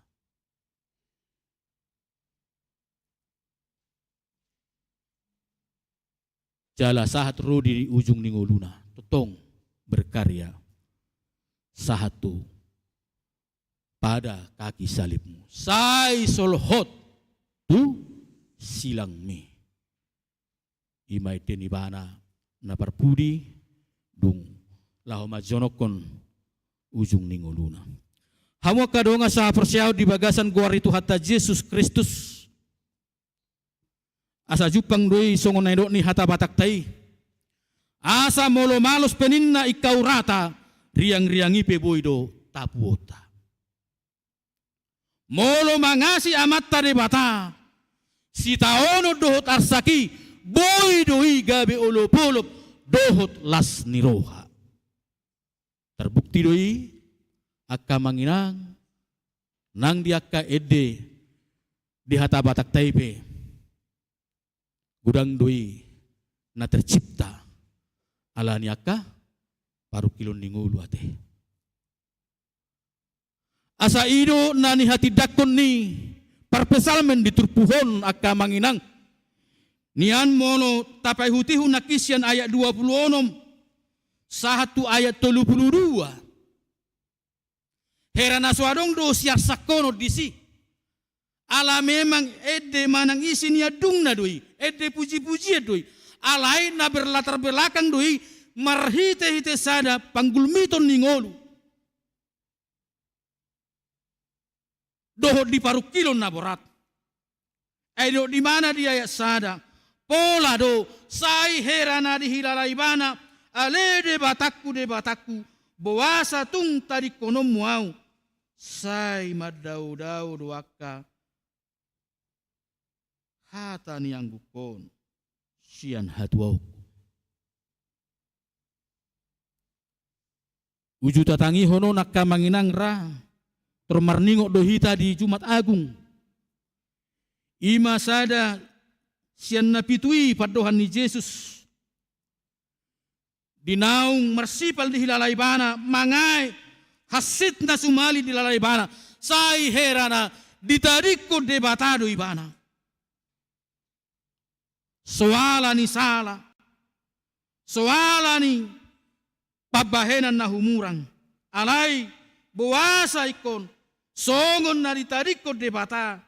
Jala sahat ro di ujung ni ngoluna, tongtong berkarya sahat tu pada kaki salibmu. Sai solhot tu silangmi. I ma ende ni ibana na parpudi, dung laho manjonokhon ujung ni ngoluna. Hamu angka dongan sahaporseaon di bagasan goar ni Tuhanta Jesus Kristus. Asa jumpang do i songon na nidok ni hata Batakta i. Asa molo malos pe ninna ingkau rata, riangriang i pe boi do tapuonta. Molo mangasi Amanta Debata, sitaonon dohot arsak i, boi do i gabe olopolop dohot las ni roha. Tarbukti do i, angka amang inang, nang di angka ende di hata Batakta i pe, godang do i na tercipta ala ni angka parungkilon ni ngolu ate. Asa i do na nihatindangkon ni parpsalmen di turpuk on, angka amang inang. Nian molo tapaihutihut nangkin sian ayat dua pulu onom sahat tu ayat tolu pulu dua. Hera na so adong do siarsakhonon disi. Ala memang ende manang isi ni andungna do i, ende pujipujian do i. Alai na berlatar belakang do i marhitehite sada panggulmiton ni ngolu dohot di parungkilon na borat. Ai didok ibana di ayat sada, pola do, sai hera na dihilala ibana, ale Debatangku, Debatangku, boasa tung tadingkononmu ahu? Sai mandaodao do angka hata ni anggukkon sian hatuaonku. Uju tatangihon on, angka amang inang, ra tor marningot do hita di Jumat Agung. I ma sada sian na pitu i pandohan ni Jesus. Di naung marsipal dihilala ibana, mangae hansit na sumali dihilala ibana, sai hera na ditadingkon Debata do ibana. Soala ni sala, soala ni pambahenan na humurang, alai boasa ingkon songon na ditadingkon Debata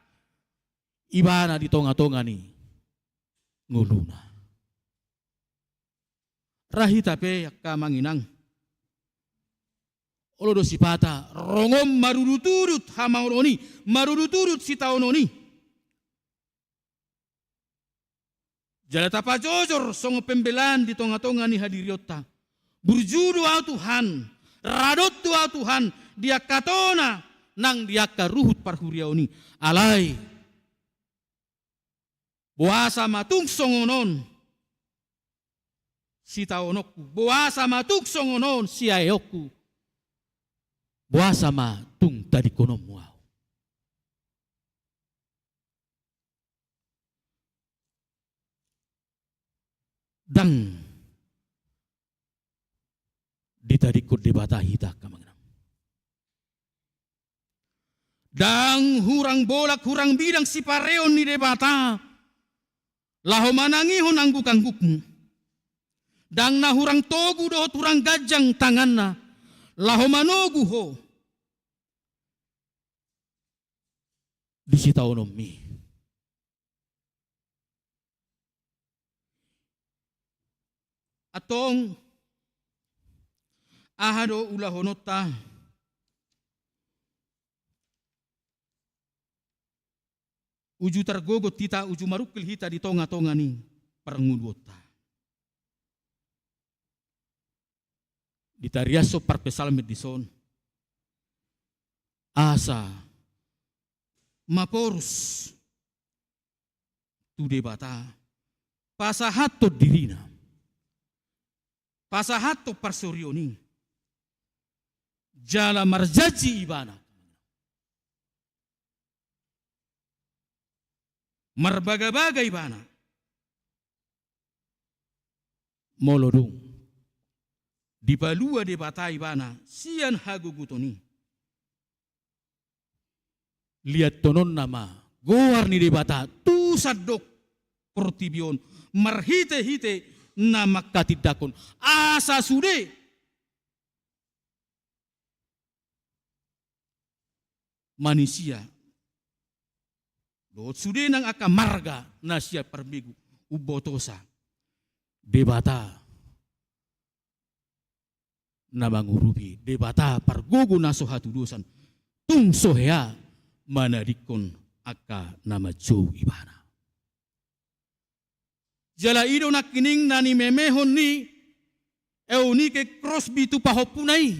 ibana di tongatonga ni ngoluna. Ra hita pe, angka amang inang, olo do sipata rongon marudutudut hamaolon i, marudutudut sitaonon i. Jala tapajojor songon pembelaan di tongatonga ni hadirionta. Burju do ahu Tuhan, radot do ahu Tuhan, di angka tona nang di angka ruhut parhuriaon i. Alai boasa ma tung songon on sitaononku, boasa ma tung songon on siaeonku, boasa ma tung tadingkononmu ahu? Ndang ditadingkon Debata hita, angka amang inang. Ndang hurang bolak hurang bidang sipareon ni Debata laho manangihon anggukanggukmu. Ndang na hurang togu dohot hurang ganjang tanganna laho manogu ho di sitaononmi. Antong, aha do ulahononta? uju targogot hita, uju marungkil hita di tonga-tonga ni parngoluonta. Ditariashon parpsalmen dison, asa maporus tu Debata, pasahathon dirina, pasahathon parsorion i, jala marjanji ibana, marbagabaga ibana, molo dung dipalua Debata ibana sian hagogoton i, liathononna ma goar ni Debata tu sandok portibi on, marhitehite na manghatindanghon, asa sude manisia dohot sude nang angka marga na sian parbegu umbotosa, Debata na mangurupi, Debata pargogo na so hatudosan, tung so hea manadingkon angka na manjou ibana. Jala i do nangkining na nimemehon ni Eunike Crosby tu pahompuna i,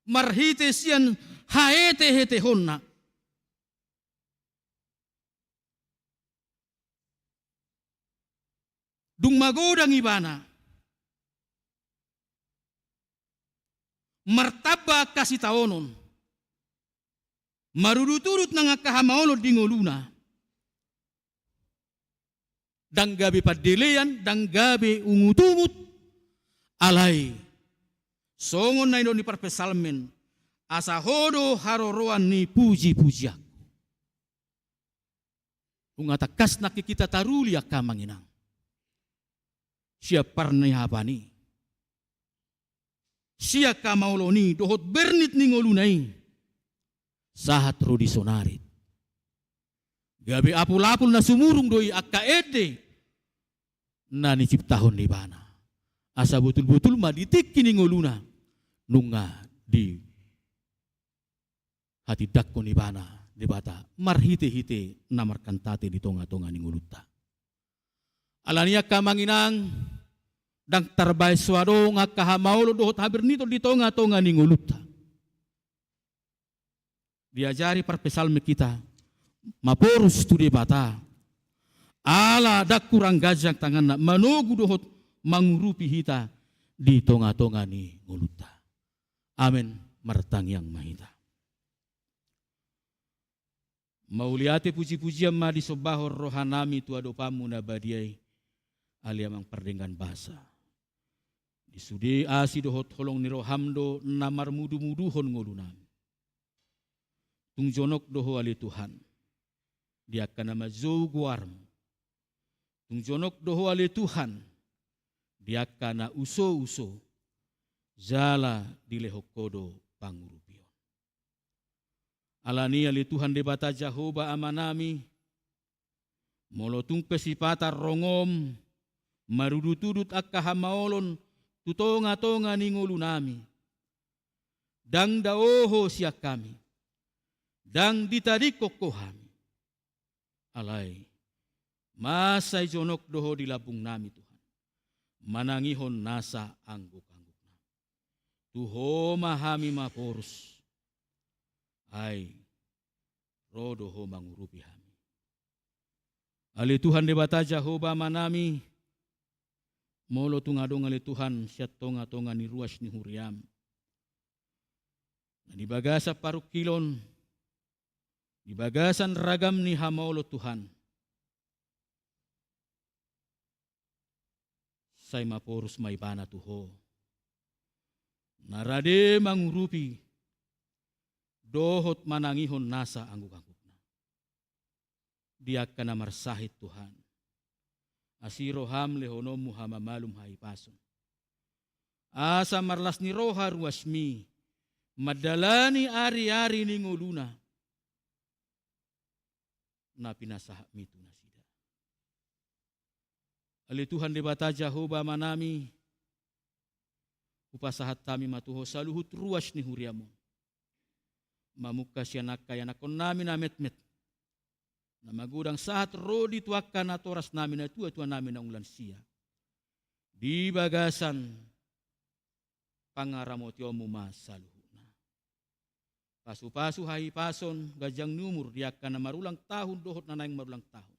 marhite sian haetehetehonna. Dung magodang ibana, martamba angka sitaonon, marudutudut nang angka hamaolon di ngoluna, ndang gabe pandelean, ndang gabe ungutungut, alai songon na nidok ni parpsalmen, asa Ho do haroroan ni pujipujianku. Nunga tangkas nangkin hita taruli, angka amang inang, sian parniapan i, sian hamaolon i dohot bernit ni ngoluna i, sahat ro di saonari. Gabe apulapul na sumurung do i, angka ende na niciptahon Debata, asa botulbotul ma di tingki ni ngoluna nunga dihatindanghon ibana Debata marhitehite na markantate di tongatonga ni ngolunta. Alani i, angka amang inang, ndang tarbahen so adong angka hamaolon dohot haberniton di tongatonga ni ngolunta. Diajari parpsalmen hita maporus tu Debata, ala ndang hurang ganjang tanganna manogu dohot mangurupi hita di tongatonga ni ngolunta. Amen. Martangiang ma hita. Mauliate pujipujian ma disombahon rohanami tu adopanmu na badia i, ale Amang pardenggan basa. Di sude asi dohot holong ni roham do na marmudumuduhon ngolunami. Tung jonok do Ho ale Tuhan di angka na manjou goarmu. Tung jonok do Ho ale Tuhan di angka na usouso, jala dilehon Ho do pangurupion. Alani i ale Tuhan Debata Jahowa Amanami, molo tung pe sipata rongom marudutudut angka hamaolon tu tongatonga ni ngolunami, ndang dao Ho sian hami, ndang ditadingkon Ho hami. Alai mansai jonok do Ho di lambungnami Tuhan, manangihon nasa anggukangguknami. Tu Ho ma hami maporus, ai ro do Ho mangurupi hami. Ale Tuhan Debata Jahowa Amanami, molo tung adong ale Tuhan sian tongatonga ni ruas ni huriam na di bagasan parungkilon, di bagasan ragam ni hamaolon Tuhan, sai maporus ma ibana tu Ho, na rade mangurupi dohot manangihon nasa anggukanggukna di angka na marsahit Tuhan. Asi roham lehononmu hamamalum hahipason, asa marlas ni roha ruasmi mandalani ariari ni ngoluna na pinasahatmi tu nasida. Ale Tuhan Debata Jahowa Amanami, hupasahat hami ma tu Ho saluhut ruas ni huriam on, mamungka sian angka ianakkonnami na metmet, na magodang sahat ro di tu angka natorasnami, natuatuanami naung lansia, di bagasan pangaramotionmu ma saluhutna. Pasupasu hahipason, ganjang ni umur di angka na marulang tahun dohot na naeng marulang tahun,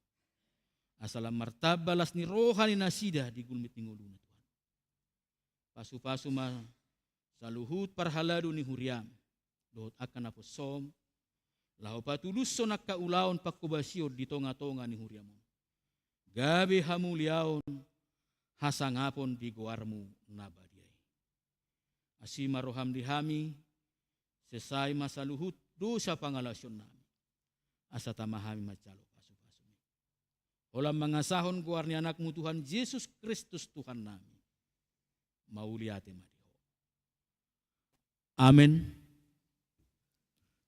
asa lam martamba las ni roha ni nasida di gulmit ni ngoluna, Tuhan. Pasupasu ma saluhut parhalado ni huriam dohot angka naposom, laho patulushon angka ulaon pangkobasion di tongatonga ni huriam on, gabe hamuliaon hasangapon di goarmu na badia i. Asi ma roham di hami, sesai ma saluhut dosa pangalaosionnami, asa tama hami manjalo pasupasumi. Holan mangasahon goar ni Anakmu Tuhan Jesus Kristus Tuhannami, mauliate ma di Ho. Amen.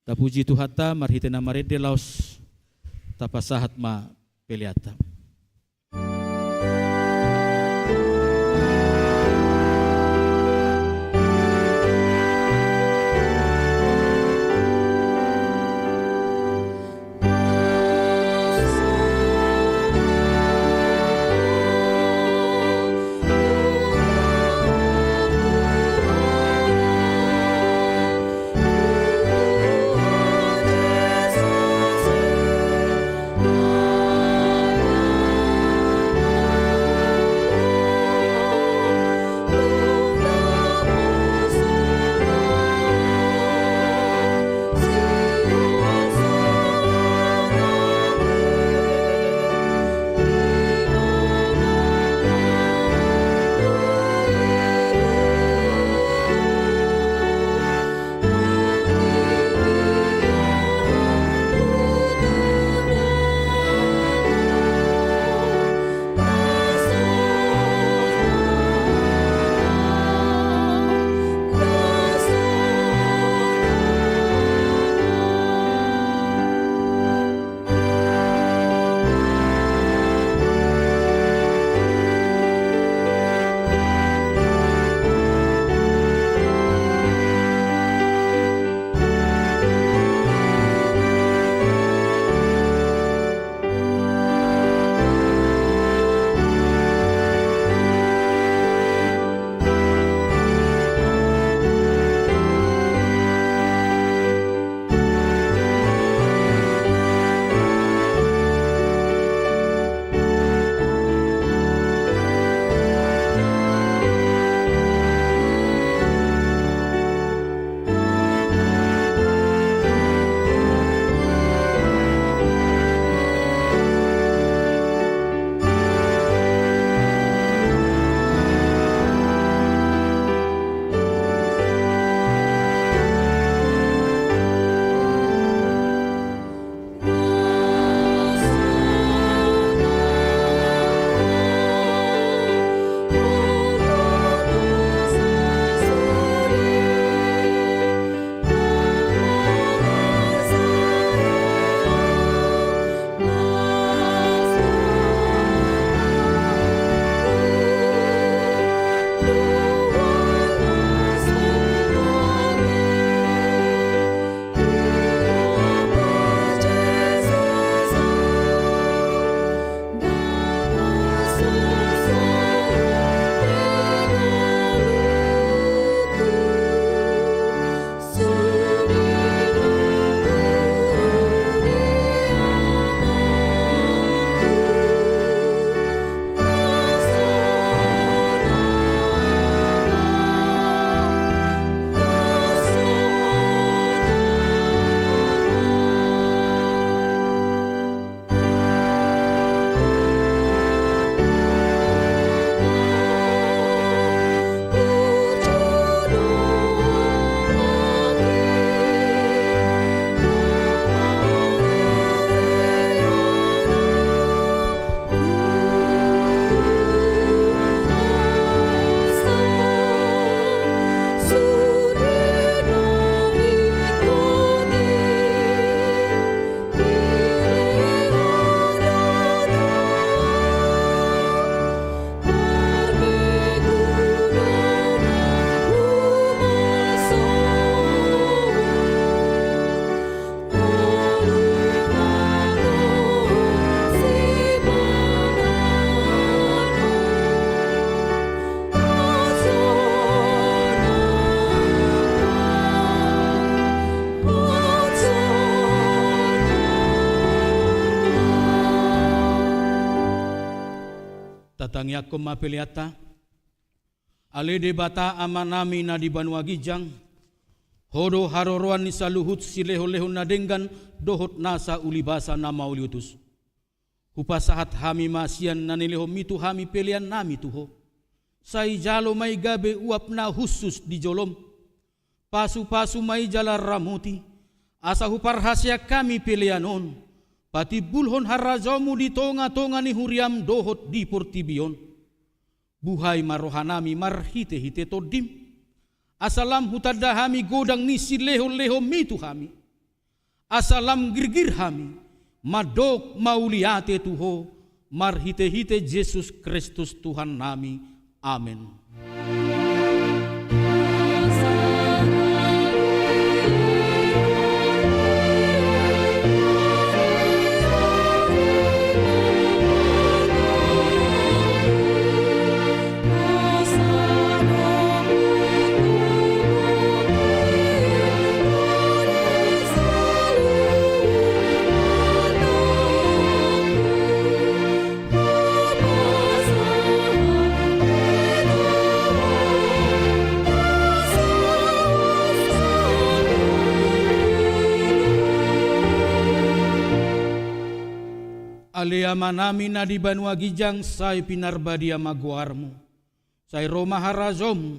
Tapuji Tuhanta marhite na marende, laos tapasahat ma peleanta. Tangiangkon ma peleanta. Ale Debata Amanami na di banua ginjang, Ho do haroroan ni saluhut silehonlehon na denggan dohot nasa ulibasa na mauliutus. Hupasahat hami ma sian na nilehonMi tu hami peleannami tu Ho. Sai jalo ma i gabe uap na hushus di joloM. Pasupasu ma i jala ramoti, asa huparhaseang hami pelean on patimbulhon harajaonMu di tongatonga ni huriaM dohot di portibi on. Buhai ma rohanami marhitehite TondiM, asa lam hutanda hami godang ni silehonlehonMi tu hami. Asa lam girgir hami mandok mauliate tu Ho, marhitehite Jesus Kristus Tuhannami. Amen. Ale Amanami na di banua ginjang, sai pinarbadia ma goarMu. Sai ro ma harajaonMu.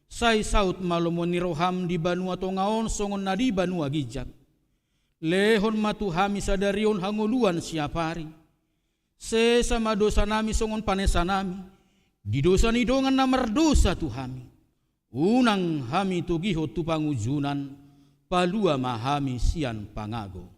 Sai saut ma lomo ni rohaM di banua tonga on songon na di banua ginjang. Lehon ma tu hami sadari on hangoluan siapari. Sesa ma dosanami songon panesanami di dosa ni dongan na mardosa tu hami. Unang hami togihon tu pangunjunan, palua ma hami sian pangago.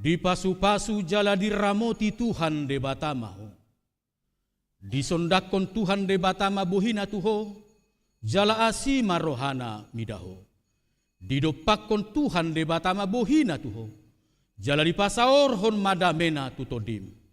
Dipasupasu jala diramoti Tuhan Debata ma ho. Disondangkon Tuhan Debata ma bohiNa tu ho, jala asi ma rohaNa mida ho. Didompakkon Tuhan Debata ma bohiNa tu ho, jala dipasaorhon ma dameNa tu tondim.